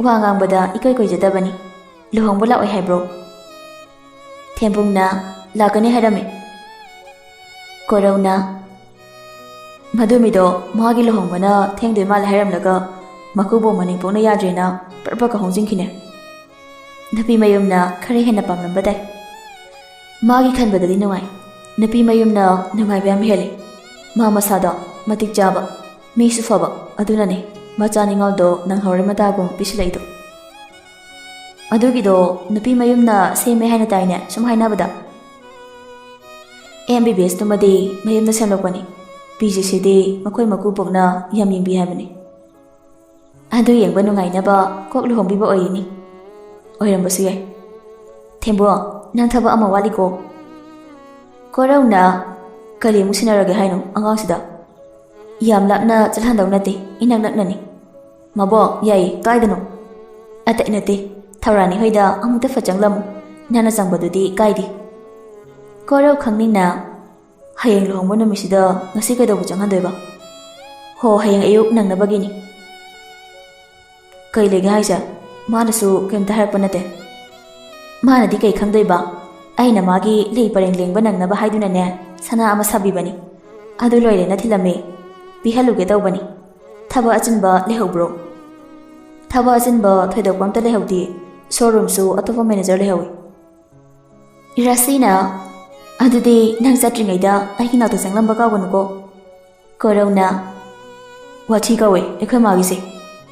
ꯋꯥ ꯉꯥꯡꯕꯗ ꯏꯀꯣꯏ ꯀꯣꯏꯖꯗꯕꯅꯤ꯫ ꯂꯨꯍꯣꯡꯕ ꯂꯥꯛꯑꯣꯏ ꯍꯥꯏꯕ꯭ꯔꯣ?" ꯊꯦꯝꯕꯨꯡꯅ, "ꯂꯥꯛꯀꯅꯤ ꯍꯥꯏꯔꯝꯃꯤ꯫" ꯀꯣꯔꯧꯅ, "ꯃꯗꯨ ꯃꯤꯗꯣ ꯃꯥꯒꯤ ꯂꯨꯍꯣꯡꯕꯅ ꯊꯦꯡꯗꯣꯏ ꯃꯥꯜꯂꯦ ꯍꯥꯏꯔꯝꯂꯒ ꯃꯀꯨꯕꯣꯛ ꯃꯅꯦꯝꯄꯣꯛꯅ ꯌꯥꯗ꯭ꯔꯦꯅ ꯄ꯭ꯔꯞ ꯄ꯭ꯔꯞꯀ ꯍꯣꯡꯖꯤꯟꯈꯤꯅꯦ꯫ ꯅꯨꯄꯤ ꯃꯌꯨꯝꯅ ꯈꯔ ꯍꯦꯟꯅ ꯄꯥꯝꯂꯝꯕ ꯇꯥꯏ꯫ ꯃꯥꯒꯤ ꯈꯟꯕꯗꯗꯤ ꯅꯨꯡꯉꯥꯏ꯫ ꯅꯨꯄꯤ ꯃꯌꯨꯝꯅ ꯅꯨꯡꯉꯥꯏꯕ ꯌꯥꯝ ꯍꯦꯜꯂꯤ꯫ ꯃꯥ ꯃꯁꯥꯗꯣ ꯃꯇꯤꯛ ꯆꯥꯕ, ꯃꯤꯁꯨ ꯐꯕ, ꯑꯗꯨꯅꯅꯦ ꯃꯆꯥ ꯅꯤꯡꯉꯥꯜꯗꯣ ꯅꯪꯍꯧꯔꯣꯏ ꯃꯇꯥꯒꯨꯝ ꯄꯤꯁꯤꯜꯂꯛꯏꯗꯣ꯫ ꯑꯗꯨꯒꯤꯗꯣ ꯅꯨꯄꯤ ꯃꯌꯨꯝꯅ ꯁꯦꯝꯃꯦ ꯍꯥꯏꯅ ꯇꯥꯏꯅꯦ, ꯁꯨꯝ ꯍꯥꯏꯅꯕꯗ?" "ꯑꯦꯝ ꯕꯤ ꯕꯤ ꯑꯦꯁ ꯇꯨꯃꯗꯤ ꯃꯌꯨꯝꯗ ꯁꯦꯝꯂꯛꯄꯅꯤ꯫ ꯄꯤ ꯖꯤ ꯁꯤꯗꯤ ꯃꯈꯣꯏ ꯃꯀꯨꯕꯣꯛꯅ ꯌꯥꯝ ꯌꯦꯡꯕꯤ ꯍꯥꯏꯕꯅꯤ꯫" "ꯑꯗꯨ ꯌꯦꯡꯕ ꯅꯨꯡꯉꯥꯏꯅꯕ ꯀꯣꯛ ꯂꯨꯍꯣꯡꯕꯤꯕ ꯑꯣꯏꯔꯤꯅꯤ꯫" "ꯑꯣꯏꯔꯝꯕꯁꯨ ꯌꯥꯏ꯫ ꯊꯦꯝꯕꯣ, ꯅꯪ ꯊꯕꯛ ꯑꯃ ꯋꯥꯠꯂꯤꯀꯣ?" ꯀꯣꯔꯧꯅ, "ꯀꯔꯤ ꯑꯃꯨꯛ ꯁꯤꯟꯅꯔꯒꯦ ꯍꯥꯏꯅꯣ ꯑꯉꯥꯡꯁꯤꯗ?" "ꯌꯥꯝ ꯂꯥꯞꯅ ꯆꯠꯍꯟꯗꯧ ꯅꯠꯇꯦ, ꯏꯅꯛ ꯅꯛꯅꯅꯤ꯫" "ꯃꯕꯣꯛ, ꯌꯥꯏꯌꯦ, ꯀꯥꯏꯗꯅꯣ?" "ꯑꯇꯩ ꯅꯠꯇꯦ, ꯊꯧꯔꯥꯅꯤ ꯍꯣꯏꯗ ꯑꯃꯨꯛꯇ ꯐꯠ ꯆꯪꯂꯝꯃꯨ꯫ ꯅꯪꯅ ꯆꯪꯕꯗꯨꯗꯤ ꯀꯥꯏꯗꯦ꯫" ꯀꯣꯔꯧ ꯈꯪꯅꯤꯡꯅ, "ꯍꯌꯦꯡ ꯂꯨꯍꯣꯡꯕ ꯅꯨꯃꯤꯠꯁꯤꯗ ꯉꯁꯤ ꯀꯩꯗꯧꯕ ꯆꯪꯍꯟꯗꯣꯏꯕ?" "ꯍꯣ, ꯍꯌꯦꯡ ꯑꯌꯨꯛ ꯅꯪꯅꯕꯒꯤꯅꯤ꯫" "ꯀꯩ ꯂꯩꯒꯦ ꯍꯥꯏꯁꯦ? ꯃꯥꯅꯁꯨ ꯀꯩꯝꯇ ꯍꯥꯏꯔꯛꯄ ꯅꯠꯇꯦ?" "ꯃꯥꯅꯗꯤ ꯀꯩ ꯈꯪꯗꯣꯏꯕ? ꯑꯩꯅ ꯃꯥꯒꯤ ꯂꯩ ꯄꯔꯦꯡ ꯂꯦꯡꯕ ꯅꯪꯅꯕ ꯍꯥꯏꯗꯨꯅꯅꯦ, ꯁꯅꯥ ꯑꯃ ꯁꯥꯕꯤꯕꯅꯤ꯫ ꯑꯗꯨ ꯂꯣꯏꯔꯦꯅ ꯊꯤꯜꯂꯝꯃꯤ꯫ ꯄꯤꯍꯜꯂꯨꯒꯦ ꯇꯧꯕꯅꯤ꯫ ꯊꯕꯛ ꯑꯆꯤꯟꯕ ꯂꯩꯍꯧꯕ꯭ꯔꯣ?" "ꯊꯕꯛ ꯑꯆꯤꯟꯕ ꯊꯣꯏꯗꯣꯛꯄ ꯑꯝꯇ ꯂꯩꯍꯧꯗꯦ꯫ ꯁꯣꯔꯨꯝꯁꯨ ꯑꯇꯣꯞꯄ ꯃꯦꯅꯦꯖꯔ ꯂꯩꯍꯧꯋꯤ꯫" ꯔꯥꯁꯤꯅ, "ꯑꯗꯨꯗꯤ ꯅꯪ ꯆꯠꯇ꯭ꯔꯤꯉꯩꯗ ꯑꯩꯒꯤ ꯅꯥꯛꯇ ꯆꯪꯂꯝꯕ ꯀꯥꯎꯒꯅꯨꯀꯣ꯫" ꯀꯣꯔꯧꯅ, ꯋꯥꯊꯤ ꯀꯧꯋꯦ ꯑꯩꯈꯣꯏ ꯃꯥꯒꯤꯁꯦ꯫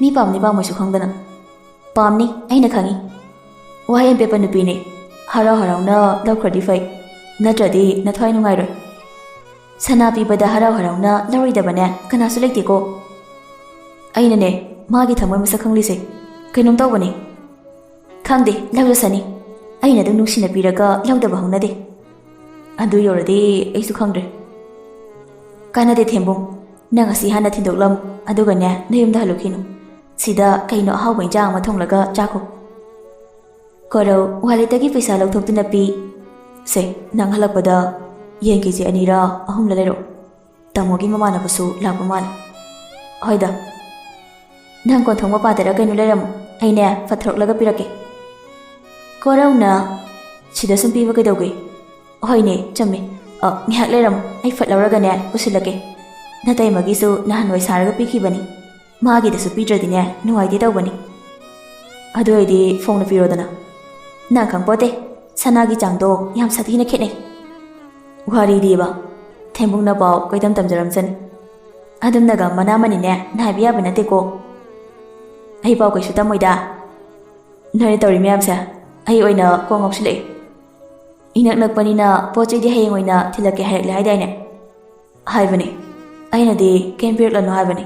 ꯃꯤ ꯄꯥꯝꯅꯤ ꯄꯥꯝꯃꯣꯏꯁꯨ ꯈꯪꯗꯅ꯫ ꯄꯥꯝꯅꯤ, ꯑꯩꯅ ꯈꯪꯉꯤ꯫ ꯋꯥꯍꯩ ꯑꯝ ꯄꯦꯠꯄ ꯅꯨꯄꯤꯅꯦ꯫ ꯍꯔꯥꯎ ꯍꯔꯥꯎꯅ ꯂꯧꯈ꯭ꯔꯗꯤ ꯐꯩ, ꯅꯠꯇ꯭ꯔꯗꯤ ꯅꯊ꯭ꯋꯥꯏ ꯅꯨꯡꯉꯥꯏꯔꯣꯏ꯫ ꯁꯅꯥ ꯄꯤꯕꯗ ꯍꯔꯥꯎ ꯍꯔꯥꯎꯅ ꯂꯧꯔꯣꯏꯗꯕꯅꯦ ꯀꯅꯥꯁꯨ ꯂꯩꯇꯦꯀꯣ꯫ ꯑꯩꯅꯅꯦ, ꯃꯥꯒꯤ ꯊꯃꯣꯏ ꯃꯁꯛ ꯈꯪꯂꯤꯁꯦ꯫ ꯀꯩꯅꯣꯝ ꯇꯧꯕꯅꯤ꯫ ꯈꯪꯗꯦ, ꯂꯧꯖꯁꯅꯤ꯫ ꯑꯩꯅ ꯑꯗꯨꯝ ꯅꯨꯡꯁꯤꯅ ꯄꯤꯔꯒ ꯂꯧꯗꯕ ꯍꯧꯅꯗꯦ꯫ ꯑꯗꯨ ꯌꯧꯔꯗꯤ ꯑꯩꯁꯨ ꯈꯪꯗ꯭ꯔꯦ꯫ ꯀꯥꯟꯅꯗꯦ ꯊꯦꯝꯕꯨꯡ, ꯅꯪ ꯑꯁꯤ ꯍꯥꯟꯅ ꯊꯤꯟꯗꯣꯛꯂꯝ, ꯑꯗꯨꯒꯅꯦ ꯅꯌꯨꯝꯗ ꯍꯜꯂꯨꯈꯤꯅꯨ꯫ ꯁꯤꯗ ꯀꯩꯅꯣ ꯑꯍꯥꯎꯕ ꯏꯟꯖꯥꯡ ꯑꯃ ꯊꯣꯡꯂꯒ ꯆꯥꯈꯣ꯫ ꯀꯣꯔꯧ wallet-ꯇꯒꯤ ꯄꯩꯁꯥ ꯂꯧꯊꯣꯛꯇꯨꯅ ꯄꯤ꯫ ꯁꯦ, ꯅꯪ ꯍꯜꯂꯛꯄꯗ ꯌꯦꯟ ꯀꯦ ꯖꯤ ꯑꯅꯤꯔ ꯑꯍꯨꯝꯂ ꯂꯩꯔꯛꯑꯣ꯫ ꯇꯥꯃꯣꯒꯤ ꯃꯃꯥꯟꯅꯕꯁꯨ ꯂꯥꯛꯄ ꯃꯥꯜꯂꯦ꯫ ꯍꯣꯏꯗ꯫ ꯅꯪ ꯀꯣꯟꯊꯣꯡ ꯃꯄꯥꯗꯔ ꯀꯩꯅꯣ ꯂꯩꯔꯝꯃꯣ, ꯑꯩꯅꯦ ꯐꯠ ꯊꯣꯔꯛꯂꯒ ꯄꯤꯔꯛꯀꯦ꯫ ꯀꯣꯔꯧꯅ, ꯁꯤꯗ ꯁꯨꯝ ꯄꯤꯕ ꯀꯩꯗꯧꯒꯦ? ꯍꯣꯏꯅꯦ, ꯆꯨꯝꯃꯦ꯫ ꯑ, ꯉꯥꯏꯍꯥꯛ ꯂꯩꯔꯝꯃꯣ, ꯑꯩ ꯐꯠ ꯂꯧꯔꯒꯅꯦ ꯄꯨꯁꯤꯜꯂꯛꯀꯦ꯫ ꯅꯇꯩꯃꯒꯤꯁꯨ ꯅꯍꯥꯟꯋꯥꯏ ꯁꯥꯔꯒ ꯄꯤꯈꯤꯕꯅꯤ꯫ ꯃꯥꯒꯤꯗꯁꯨ ꯄꯤꯗ꯭ꯔꯗꯤꯅꯦ ꯅꯨꯡꯉꯥꯏꯇꯦ ꯇꯧꯕꯅꯤ꯫ ꯑꯗꯨ ꯑꯣꯏꯗꯤ ꯐꯣꯡꯅ ꯄꯤꯔꯣꯗꯅ꯫ ꯅꯪ ꯈꯪꯄꯣꯠꯇꯦ, ꯁꯅꯥꯒꯤ ꯆꯥꯡꯗꯣ ꯌꯥꯝ ꯁꯥꯊꯤꯅ ꯈꯦꯠꯅꯩ꯫ ꯋꯥꯔꯤꯗꯤꯕ, ꯊꯦꯝꯕꯨꯡꯅ ꯄꯥꯎ ꯀꯣꯏꯇꯝ ꯇꯝꯖꯔꯝꯁꯅꯤ꯫ ꯑꯗꯨꯝꯅꯒ ꯃꯅꯥ ꯑꯃꯅꯤꯅꯦ ꯅꯥꯏꯕ ꯌꯥꯕ ꯅꯠꯇꯦꯀꯣ꯫ ꯑꯩ ꯄꯥꯎ ꯀꯩꯁꯨ ꯇꯝꯃꯣꯏꯗ꯫ ꯅꯣꯏꯅ ꯇꯧꯔꯤ ꯃꯌꯥꯝꯁꯦ ꯑꯩ ꯑꯣꯏꯅ ꯀꯣꯛ ꯉꯥꯎꯁꯤꯜꯂꯛꯑꯦ꯫ ꯏꯅꯛ ꯅꯛꯄꯅꯤꯅ ꯄꯣꯠ ꯆꯩꯗꯤ ꯍꯌꯦꯡ ꯑꯣꯏꯅ ꯊꯤꯜꯂꯛꯀꯦ ꯍꯥꯏꯔꯛꯂꯦ ꯍꯥꯏꯗꯥꯏꯅꯦ? ꯍꯥꯏꯕꯅꯦ꯫ ꯑꯩꯅꯗꯤ ꯀꯩꯝ ꯄꯤꯔꯛꯂꯅꯨ ꯍꯥꯏꯕꯅꯤ꯫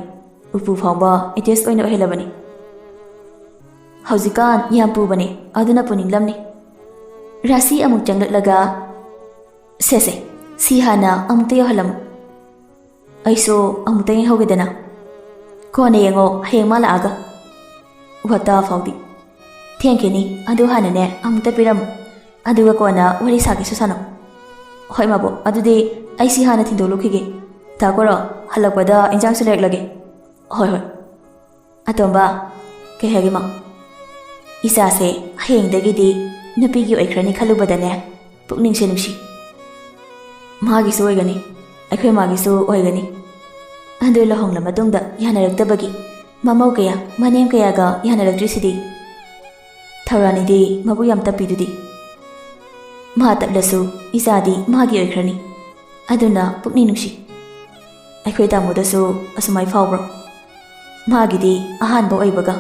ꯎꯄꯨ ꯐꯥꯎꯕ attach ꯑꯣꯏꯅ ꯑꯣꯏꯍꯜꯂꯕꯅꯤ꯫ ꯍꯧꯖꯤꯛꯀꯥꯟ ꯌꯥꯝ ꯄꯨꯕꯅꯦ, ꯑꯗꯨꯅ ꯄꯨꯅꯤꯡꯂꯝꯅꯤ꯫ ꯔꯥꯁꯤ ꯑꯃꯨꯛ ꯆꯪꯂꯛꯂꯒ, "ꯁꯦ ꯁꯦ, ꯁꯤ ꯍꯥꯟꯅ ꯑꯃꯨꯛꯇ ꯌꯧꯍꯜꯂꯝꯃꯨ꯫ ꯑꯩꯁꯨ ꯑꯃꯨꯛꯇ ꯌꯦꯡꯍꯧꯒꯦꯗꯅ꯫ ꯀꯣꯟꯅ ꯌꯦꯡꯉꯣ, ꯍꯌꯦꯡ ꯃꯥ ꯂꯥꯛꯑꯒ꯫ ꯋꯥꯇꯥ ꯐꯥꯎꯗꯤ꯫ ꯊꯦꯡꯈꯤꯅꯤ, ꯑꯗꯨ ꯍꯥꯟꯅꯅꯦ ꯑꯃꯨꯛꯇ ꯄꯤꯔꯝꯃꯨ꯫ ꯑꯗꯨꯒ ꯀꯣꯟꯅ ꯋꯥꯔꯤ ꯁꯥꯒꯦꯁꯨ ꯁꯥꯟꯅꯧ꯫ ꯍꯣꯏ ꯃꯥꯕꯣꯛ, ꯑꯗꯨꯗꯤ ꯑꯩ ꯁꯤ ꯍꯥꯟꯅ ꯊꯤꯟꯗꯣꯛꯂꯨꯈꯤꯒꯦ꯫ ꯇꯥꯀꯣꯔꯣ, ꯍꯜꯂꯛꯄꯗ ꯏꯟꯖꯥꯡꯁꯨ ꯂꯩꯔꯛꯂꯒꯦ꯫ ꯍꯣꯏ ꯍꯣꯏ꯫ ꯑꯇꯣꯝꯕ, ꯀꯩ ꯍꯥꯏꯒꯦ ꯃꯥ? ꯏꯆꯥꯁꯦ ꯍꯌꯦꯡꯗꯒꯤꯗꯤ ꯅꯨꯄꯤꯒꯤ ꯑꯣꯏꯈ꯭ꯔꯅꯤ ꯈꯜꯂꯨꯕꯗꯅꯦ ꯄꯨꯛꯅꯤꯡꯁꯦ ꯅꯨꯡꯁꯤ꯫ ꯃꯥꯒꯤꯁꯨ ꯑꯣꯏꯒꯅꯤ, ꯑꯩꯈꯣꯏ ꯃꯥꯒꯤꯁꯨ ꯑꯣꯏꯒꯅꯤ꯫ ꯑꯗꯨ ꯂꯨꯍꯣꯡꯂ ꯃꯇꯨꯡꯗ ꯌꯥꯅꯔꯛꯇꯕꯒꯤ ꯃꯃꯧ ꯀꯌꯥ, ꯃꯅꯦꯝ ꯀꯌꯥꯒ ꯌꯥꯅꯔꯛꯇ꯭ꯔꯤꯁꯤꯗꯤ? ꯊꯧꯔꯥꯅꯤꯗꯤ ꯃꯕꯨꯛ ꯌꯥꯝ ꯇꯞꯄꯤꯗꯨꯗꯤ꯫ ꯃꯥ ꯇꯞꯂꯁꯨ ꯏꯆꯥꯗꯤ ꯃꯥꯒꯤ ꯑꯣꯏꯈ꯭ꯔꯅꯤ꯫ ꯑꯗꯨꯅ ꯄꯨꯛꯅꯤꯡ ꯅꯨꯡꯁꯤ꯫ ꯑꯩꯈꯣꯏ ꯇꯥꯃꯣꯗꯁꯨ ꯑꯁꯨꯃꯥꯏ ꯐꯥꯎꯕ꯭ꯔꯣ? ꯃꯥꯒꯤꯗꯤ ꯑꯍꯥꯟꯕ ꯑꯣꯏꯕꯒ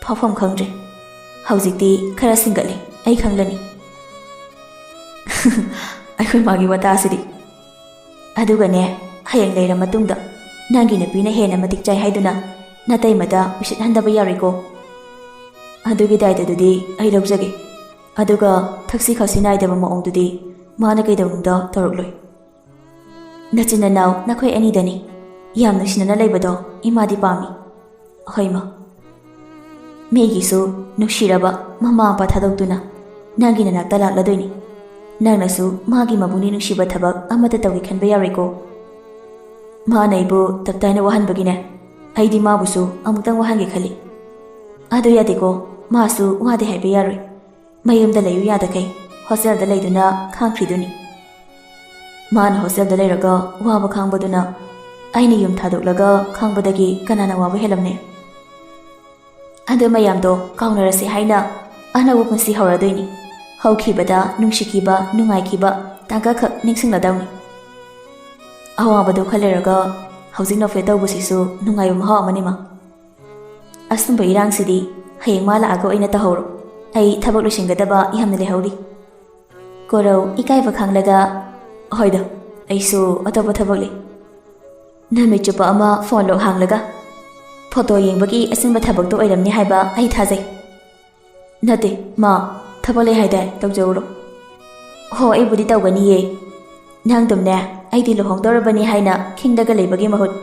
ꯐꯥꯎꯐꯝ ꯈꯪꯗ꯭ꯔꯦ꯫ ꯍꯧꯖꯤꯛꯇꯤ ꯈꯔ ꯁꯤꯡꯒꯠꯂꯦ, ꯑꯩ ꯈꯪꯂꯅꯤ꯫ ꯑꯩꯈꯣꯏ ꯃꯥꯒꯤ ꯋꯥꯇꯥꯁꯤꯗꯤ꯫ ꯑꯗꯨꯒꯅꯦ, ꯍꯌꯦꯡ ꯂꯩꯔ ꯃꯇꯨꯡꯗ ꯅꯪꯒꯤ ꯅꯨꯄꯤꯅ ꯍꯦꯟꯅ ꯃꯇꯤꯛ ꯆꯥꯏ ꯍꯥꯏꯗꯨꯅ ꯅꯇꯩꯃꯗ ꯎꯁꯤꯠꯍꯟꯗꯕ ꯌꯥꯔꯣꯏꯀꯣ꯫ ꯑꯗꯨꯒꯤ ꯗꯥꯏꯇꯗꯨꯗꯤ ꯑꯩ ꯂꯧꯖꯒꯦ꯫ ꯑꯗꯨꯒ ꯊꯛꯁꯤ ꯈꯥꯁꯤ ꯅꯥꯏꯗꯕ ꯃꯑꯣꯡꯗꯨꯗꯤ ꯃꯥꯅ ꯀꯩꯗꯧꯅꯨꯡꯗ ꯇꯧꯔꯛꯂꯣꯏ꯫ ꯅꯆꯤꯟ ꯅꯅꯥꯎ ꯅꯈꯣꯏ ꯑꯅꯤꯗꯅꯤ ꯌꯥꯝ ꯅꯨꯡꯁꯤꯅꯅ ꯂꯩꯕꯗꯣ ꯏꯃꯥꯗꯤ ꯄꯥꯝꯃꯤ꯫ ꯍꯣꯏ ꯃꯥ꯫ ꯃꯤꯒꯤꯁꯨ ꯅꯨꯡꯁꯤꯔꯕ ꯃꯃꯥ ꯃꯄꯥ ꯊꯥꯗꯣꯛꯇꯨꯅ ꯅꯪꯒꯤ ꯅꯅꯥꯛꯇ ꯂꯥꯛꯂꯗꯣꯏꯅꯤ꯫ ꯅꯪꯅꯁꯨ ꯃꯥꯒꯤ ꯃꯕꯨꯛꯅꯤꯡ ꯅꯨꯡꯁꯤꯕ ꯊꯕꯛ ꯑꯃꯠꯇ ꯇꯧꯒꯦ ꯈꯟꯕ ꯌꯥꯔꯣꯏꯀꯣ꯫ ꯃꯥꯅ ꯑꯩꯕꯨ ꯇꯞꯇꯥꯏꯅ ꯋꯥꯍꯟꯕꯒꯤꯅꯦ, ꯑꯩꯗꯤ ꯃꯥꯕꯨꯁꯨ ꯑꯃꯨꯛꯇꯪ ꯋꯥꯍꯟꯒꯦ ꯈꯜꯂꯤ꯫ ꯑꯗꯨ ꯌꯥꯗꯦꯀꯣ, ꯃꯥꯁꯨ ꯋꯥꯗꯦ ꯍꯥꯏꯕ ꯌꯥꯔꯣꯏ꯫ ꯃꯌꯨꯝꯗ ꯂꯩꯌꯨ ꯌꯥꯗꯈꯩ ꯍꯣꯁꯇꯦꯜꯗ ꯂꯩꯗꯨꯅ ꯈꯥꯡꯈ꯭ꯔꯤꯗꯨꯅꯤ꯫ ꯃꯥꯅ ꯍꯣꯁꯇꯦꯜꯗ ꯂꯩꯔꯒ ꯋꯥꯕ ꯈꯥꯡꯕꯗꯨꯅ ꯑꯩꯅ ꯌꯨꯝ ꯊꯥꯗꯣꯛꯂꯒ ꯈꯥꯡꯕꯗꯒꯤ ꯀꯅꯥꯅ ꯋꯥꯕ ꯍꯦꯜꯂꯝꯅꯤ? ꯑꯗꯨ ꯃꯌꯥꯝꯗꯣ ꯀꯥꯎꯅꯔꯁꯤ ꯍꯥꯏꯅ ꯑꯅꯧꯕ ꯄꯨꯟꯁꯤ ꯍꯧꯔꯗꯣꯏꯅꯤ꯫ ꯍꯧꯈꯤꯕꯗ ꯅꯨꯡꯁꯤꯈꯤꯕ, ꯅꯨꯡꯉꯥꯏꯈꯤꯕ ꯇꯥꯡꯀꯛꯈꯛ ꯅꯤꯡꯁꯤꯡꯂꯗꯧꯅꯤ꯫ ꯑꯋꯥꯕꯗꯨ ꯈꯜꯂꯨꯔꯒ ꯍꯧꯖꯤꯛ ꯅꯣꯛꯐꯦꯠ ꯇꯧꯕꯁꯤꯁꯨ ꯅꯨꯡꯉꯥꯏꯕ ꯃꯍꯥꯎ ꯑꯃꯅꯤꯃ꯫ ꯑꯁꯨꯝꯕ ꯏꯔꯥꯡꯁꯤꯗꯤ ꯍꯌꯦꯡ ꯃꯥ ꯂꯥꯛꯑꯒ ꯑꯣꯏꯅ ꯇꯧꯍꯧꯔꯣ꯫ ꯑꯩ ꯊꯕꯛ ꯂꯣꯏꯁꯤꯟꯒꯗꯕ ꯌꯥꯝꯅ ꯂꯩꯍꯧꯔꯤ꯫ ꯀꯣꯔꯧ ꯏꯀꯥꯏꯕ ꯈꯪꯂꯒ, "ꯍꯣꯏꯗ, ꯑꯩꯁꯨ ꯑꯇꯣꯞꯄ ꯊꯕꯛ ꯂꯩ꯫" ꯅꯨꯃꯤꯠ ꯆꯨꯞꯄ ꯑꯃ ꯐꯣꯟ ꯂꯣꯛ ꯍꯥꯡꯂꯒ ꯐꯣꯇꯣ ꯌꯦꯡꯕꯒꯤ ꯑꯆꯤꯟꯕ ꯊꯕꯛꯇꯣ ꯑꯣꯏꯔꯝꯅꯤ ꯍꯥꯏꯕ ꯑꯩ ꯊꯥꯖꯩ꯫ "ꯅꯠꯇꯦ, ꯃꯥ ꯊꯕꯛ ꯂꯩ ꯍꯥꯏꯗꯥꯏ, ꯇꯧꯖꯧꯔꯣ꯫" "ꯍꯣ, ꯑꯩꯕꯨꯗꯤ ꯇꯧꯒꯅꯤꯌꯦ꯫ ꯅꯪꯗꯨꯝꯅꯦ, ꯑꯩꯗꯤ ꯂꯨꯍꯣꯡꯗꯧꯔꯕꯅꯤ ꯍꯥꯏꯅ ꯈꯤꯡꯗꯒ ꯂꯩꯕꯒꯤ ꯃꯍꯨꯠ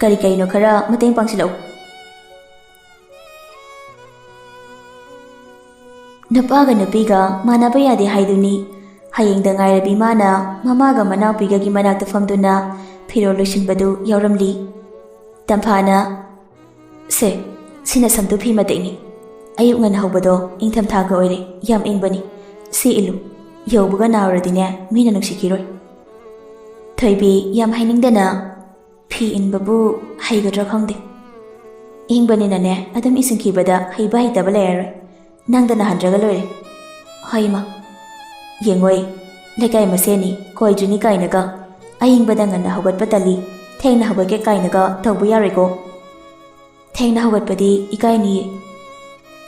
ꯀꯔꯤ ꯀꯔꯤꯅꯣ ꯈꯔ ꯃꯇꯦꯡ ꯄꯥꯡꯁꯤꯜꯂꯛꯎ꯫" ꯅꯨꯄꯥꯒ ꯅꯨꯄꯤꯒ ꯃꯥꯟꯅꯕ ꯌꯥꯗꯦ ꯍꯥꯏꯗꯨꯅꯤ꯫ ꯍꯌꯦꯡꯗ ꯉꯥꯏꯔꯕꯤ ꯃꯥꯅ ꯃꯃꯥꯒ ꯃꯅꯥꯎꯄꯤꯒꯒꯤ ꯃꯅꯥꯛꯇ ꯐꯝꯗꯨꯅ ꯐꯤꯔꯣꯜ ꯂꯣꯏꯁꯤꯟꯕꯗꯨ ꯌꯥꯎꯔꯝꯂꯤ꯫ ꯇꯝꯐꯥꯅ, "ꯁꯦ, ꯁꯤꯅ ꯁꯝꯇꯨ ꯐꯤ ꯃꯇꯦꯛꯅꯤ꯫ ꯑꯌꯨꯛ ꯉꯟꯅ ꯍꯧꯕꯗꯣ ꯏꯪꯊꯝꯊꯥꯒ ꯑꯣꯏꯔꯦ, ꯌꯥꯝ ꯏꯪꯕꯅꯤ꯫ ꯁꯤ ꯏꯜꯂꯨ꯫ ꯌꯧꯕꯒ ꯅꯥꯔꯨꯔꯗꯤꯅꯦ, ꯃꯤꯅ ꯅꯨꯡꯁꯤꯈꯤꯔꯣꯏ꯫" ꯊꯣꯏꯕꯤ ꯌꯥꯝ ꯍꯩꯅꯤꯡꯗꯅ, "ꯐꯤ ꯏꯟꯕꯕꯨ ꯍꯩꯒꯗ꯭ꯔꯥ ꯈꯪꯗꯦ꯫ ꯏꯪꯕꯅꯤꯅꯅꯦ, ꯑꯗꯨꯝ ꯏꯁꯤꯟꯈꯤꯕꯗ ꯍꯩꯕ ꯍꯩꯇꯕ ꯂꯩꯔꯔꯣꯏ꯫ ꯅꯪꯗ ꯅꯥꯍꯟꯗ꯭ꯔꯒ ꯂꯣꯏꯔꯦ꯫" "ꯍꯣꯏ, ꯏꯃꯥ꯫" "ꯌꯦꯡꯉꯣꯏ, ꯂꯩꯀꯥꯏ ꯃꯁꯦꯟꯅꯤ, ꯀꯣꯏꯗ꯭ꯔꯤꯅꯤ ꯀꯥꯏꯅꯒ, ꯑꯏꯪꯕꯗ ꯉꯟꯅ ꯍꯧꯒꯠꯄ ꯇꯜꯂꯤ, ꯊꯦꯡꯅ ꯍꯧꯒꯠꯀꯦ ꯀꯥꯏꯅꯒ ꯇꯧꯕ ꯌꯥꯔꯣꯏꯀꯣ꯫" ꯊꯦꯡꯅ ꯍꯧꯒꯠꯄꯗꯤ ꯏꯀꯥꯏꯅꯤꯌꯦ꯫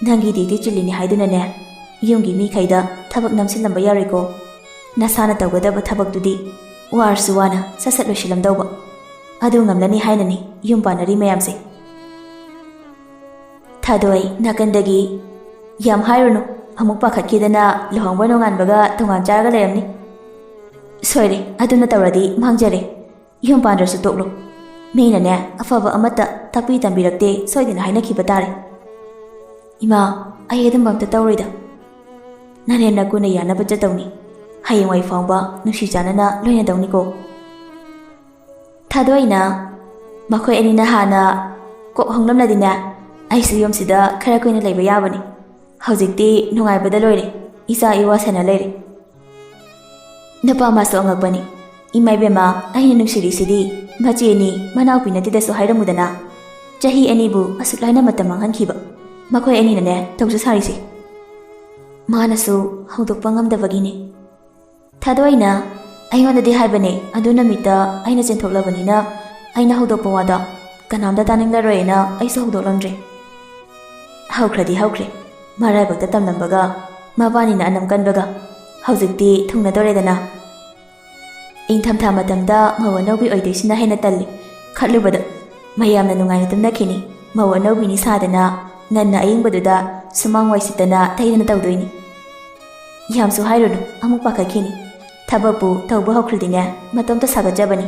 ꯅꯪꯒꯤ ꯗ꯭ꯌꯨꯇꯤ ꯆꯤꯜꯂꯤꯅꯤ ꯍꯥꯏꯗꯨꯅꯅꯦ, ꯌꯨꯝꯒꯤ ꯃꯤꯈꯩꯗ ꯊꯕꯛ ꯅꯝꯁꯤꯜꯂꯝꯕ ꯌꯥꯔꯣꯏꯀꯣ꯫ ꯅꯁꯥꯅ ꯇꯧꯒꯗꯕ ꯊꯕꯛꯇꯨꯗꯤ ꯋꯥꯔꯁꯨ ꯋꯥꯅ ꯁꯠ ꯁꯠ ꯂꯣꯏꯁꯤꯜꯂꯝꯗꯧꯕ꯫ ꯑꯗꯨ ꯉꯝꯂꯅꯤ ꯍꯥꯏꯅꯅꯤ ꯌꯨꯝ ꯄꯥꯟꯅꯔꯤ ꯃꯌꯥꯝꯁꯦ꯫ ꯊꯥꯗꯣꯏ ꯅꯥꯀꯟꯗꯒꯤ, "ꯌꯥꯝ ꯍꯥꯏꯔꯨꯅꯨ, ꯑꯃꯨꯛ ꯄꯥꯈꯠꯈꯤꯗꯅ ꯂꯨꯍꯣꯡꯕ ꯅꯣꯡꯉꯥꯟꯕꯒ ꯇꯣꯉꯥꯟ ꯆꯥꯔꯒ ꯂꯩꯔꯝꯅꯤ꯫ ꯁꯣꯏꯔꯦ, ꯑꯗꯨꯅ ꯇꯧꯔꯗꯤ ꯃꯥꯡꯖꯔꯦ꯫ ꯌꯨꯝ ꯄꯥꯟꯗ꯭ꯔꯁꯨ ꯇꯣꯛꯂꯣ꯫ ꯃꯤꯅꯅꯦ ꯑꯐꯕ ꯑꯃꯠꯇ ꯇꯥꯛꯄꯤ ꯇꯝꯕꯤꯔꯛꯇꯦ ꯁꯣꯏꯗꯅ ꯍꯥꯏꯅꯈꯤꯕ ꯇꯥꯔꯦ꯫ ꯏꯃꯥ, ꯑꯩ ꯑꯗꯨꯝꯕ ꯑꯝꯇ ꯇꯧꯔꯣꯏꯗ꯫ ꯅꯔꯦꯟ ꯅꯀꯨꯅ ꯌꯥꯅꯕ ꯆꯠꯇꯧꯅꯤ꯫ ꯍꯌꯦꯡꯋꯥꯏ ꯐꯥꯎꯕ ꯅꯨꯡꯁꯤ ꯆꯥꯟꯅꯅ ꯂꯣꯏꯅꯗꯧꯅꯤꯀꯣ꯫" ꯊꯥꯗꯣꯏꯅ, "ꯃꯈꯣꯏ ꯑꯅꯤꯅ ꯍꯥꯟꯅ ꯀꯣꯛ ꯍꯣꯡꯂꯝꯂꯗꯤꯅꯦ, ꯑꯩꯁꯨ ꯌꯨꯝꯁꯤꯗ ꯈꯔ ꯀꯨꯏꯅ ꯂꯩꯕ ꯌꯥꯕꯅꯤ꯫ ꯍꯧꯖꯤꯛꯇꯤ ꯅꯨꯡꯉꯥꯏꯕꯗ ꯂꯣꯏꯔꯦ, ꯏꯆꯥ ꯏꯋꯥ ꯁꯦꯟꯅ ꯂꯩꯔꯦ꯫" ꯅꯨꯄꯥ ꯃꯥꯁꯨ ꯑꯉꯛꯄꯅꯤ꯫ "ꯏꯃꯥ ꯏꯕꯦꯝꯃ, ꯑꯩꯅ ꯅꯨꯡꯁꯤꯔꯤꯁꯤꯗꯤ ꯃꯆꯦꯅꯤ, ꯃꯅꯥꯎꯄꯤ ꯅꯠꯇꯦꯗꯁꯨ ꯍꯥꯏꯔꯝꯃꯨꯗꯅ꯫ ꯆꯍꯤ ꯑꯅꯤꯕꯨ ꯑꯁꯨꯛ ꯂꯥꯏꯅ ꯃꯇꯝ ꯃꯥꯡꯍꯟꯈꯤꯕ꯫ ꯃꯈꯣꯏ ꯑꯅꯤꯅꯅꯦ ꯇꯧꯖ ꯁꯥꯔꯤꯁꯦ꯫" ꯃꯥꯅꯁꯨ ꯍꯧꯗꯣꯛꯄ ꯉꯝꯗꯕꯒꯤꯅꯤ꯫ ꯊꯥꯗꯣꯏꯅ, "ꯑꯩꯉꯣꯟꯗꯗꯤ ꯍꯥꯏꯕꯅꯦ, ꯑꯗꯨ ꯅꯨꯃꯤꯠꯇ ꯑꯩꯅ ꯆꯦꯟꯊꯣꯛꯂꯕꯅꯤꯅ ꯑꯩꯅ ꯍꯧꯗꯣꯛꯄ ꯋꯥꯗꯣ ꯀꯅꯥꯝꯇ ꯇꯥꯅꯤꯡꯂꯔꯣꯏꯅ ꯑꯩꯁꯨ ꯍꯧꯗꯣꯛꯂꯝꯗ꯭ꯔꯦ꯫" ꯍꯧꯈ꯭ꯔꯗꯤ ꯍꯧꯈ꯭ꯔꯦ꯫ ꯃꯔꯥꯏꯕꯛꯇ ꯇꯝꯂꯝꯕꯒ ꯃꯕꯥꯅꯤꯅ ꯑꯅꯝ ꯀꯟꯕꯒ ꯍꯧꯖꯤꯛꯇꯤ ꯊꯨꯡꯅꯗꯣꯔꯦꯗꯅ꯫ ꯏꯪꯊꯝꯊꯥ ꯃꯇꯝꯗ ꯃꯧ ꯑꯅꯧꯕꯤ ꯑꯣꯏꯗꯣꯏꯁꯤꯅ ꯍꯦꯟꯅ ꯇꯜꯂꯤ ꯈꯠꯂꯨꯕꯗ꯫ ꯃꯌꯥꯝꯅ ꯅꯨꯡꯉꯥꯏꯅ ꯇꯨꯝꯅꯈꯤꯅꯤ꯫ ꯃꯧ ꯑꯅꯧꯕꯤꯅꯤ ꯁꯥꯗꯅ ꯉꯟꯅ ꯑꯌꯤꯡꯕꯗꯨꯗ ꯁꯨꯃꯥꯡ ꯋꯥꯏ ꯁꯤꯠꯇꯅ ꯇꯩꯗꯅ ꯇꯧꯗꯣꯏꯅꯤ꯫ ꯌꯥꯝꯁꯨ ꯍꯥꯏꯔꯨꯅꯨ, ꯑꯃꯨꯛ ꯄꯥꯈꯠꯈꯤꯅꯤ꯫ ꯊꯕꯛꯄꯨ ꯇꯧꯕ ꯍꯧꯈ꯭ꯔꯗꯤꯅꯦ, ꯃꯇꯣꯝꯇ ꯁꯥꯒꯠꯆꯕꯅꯤ꯫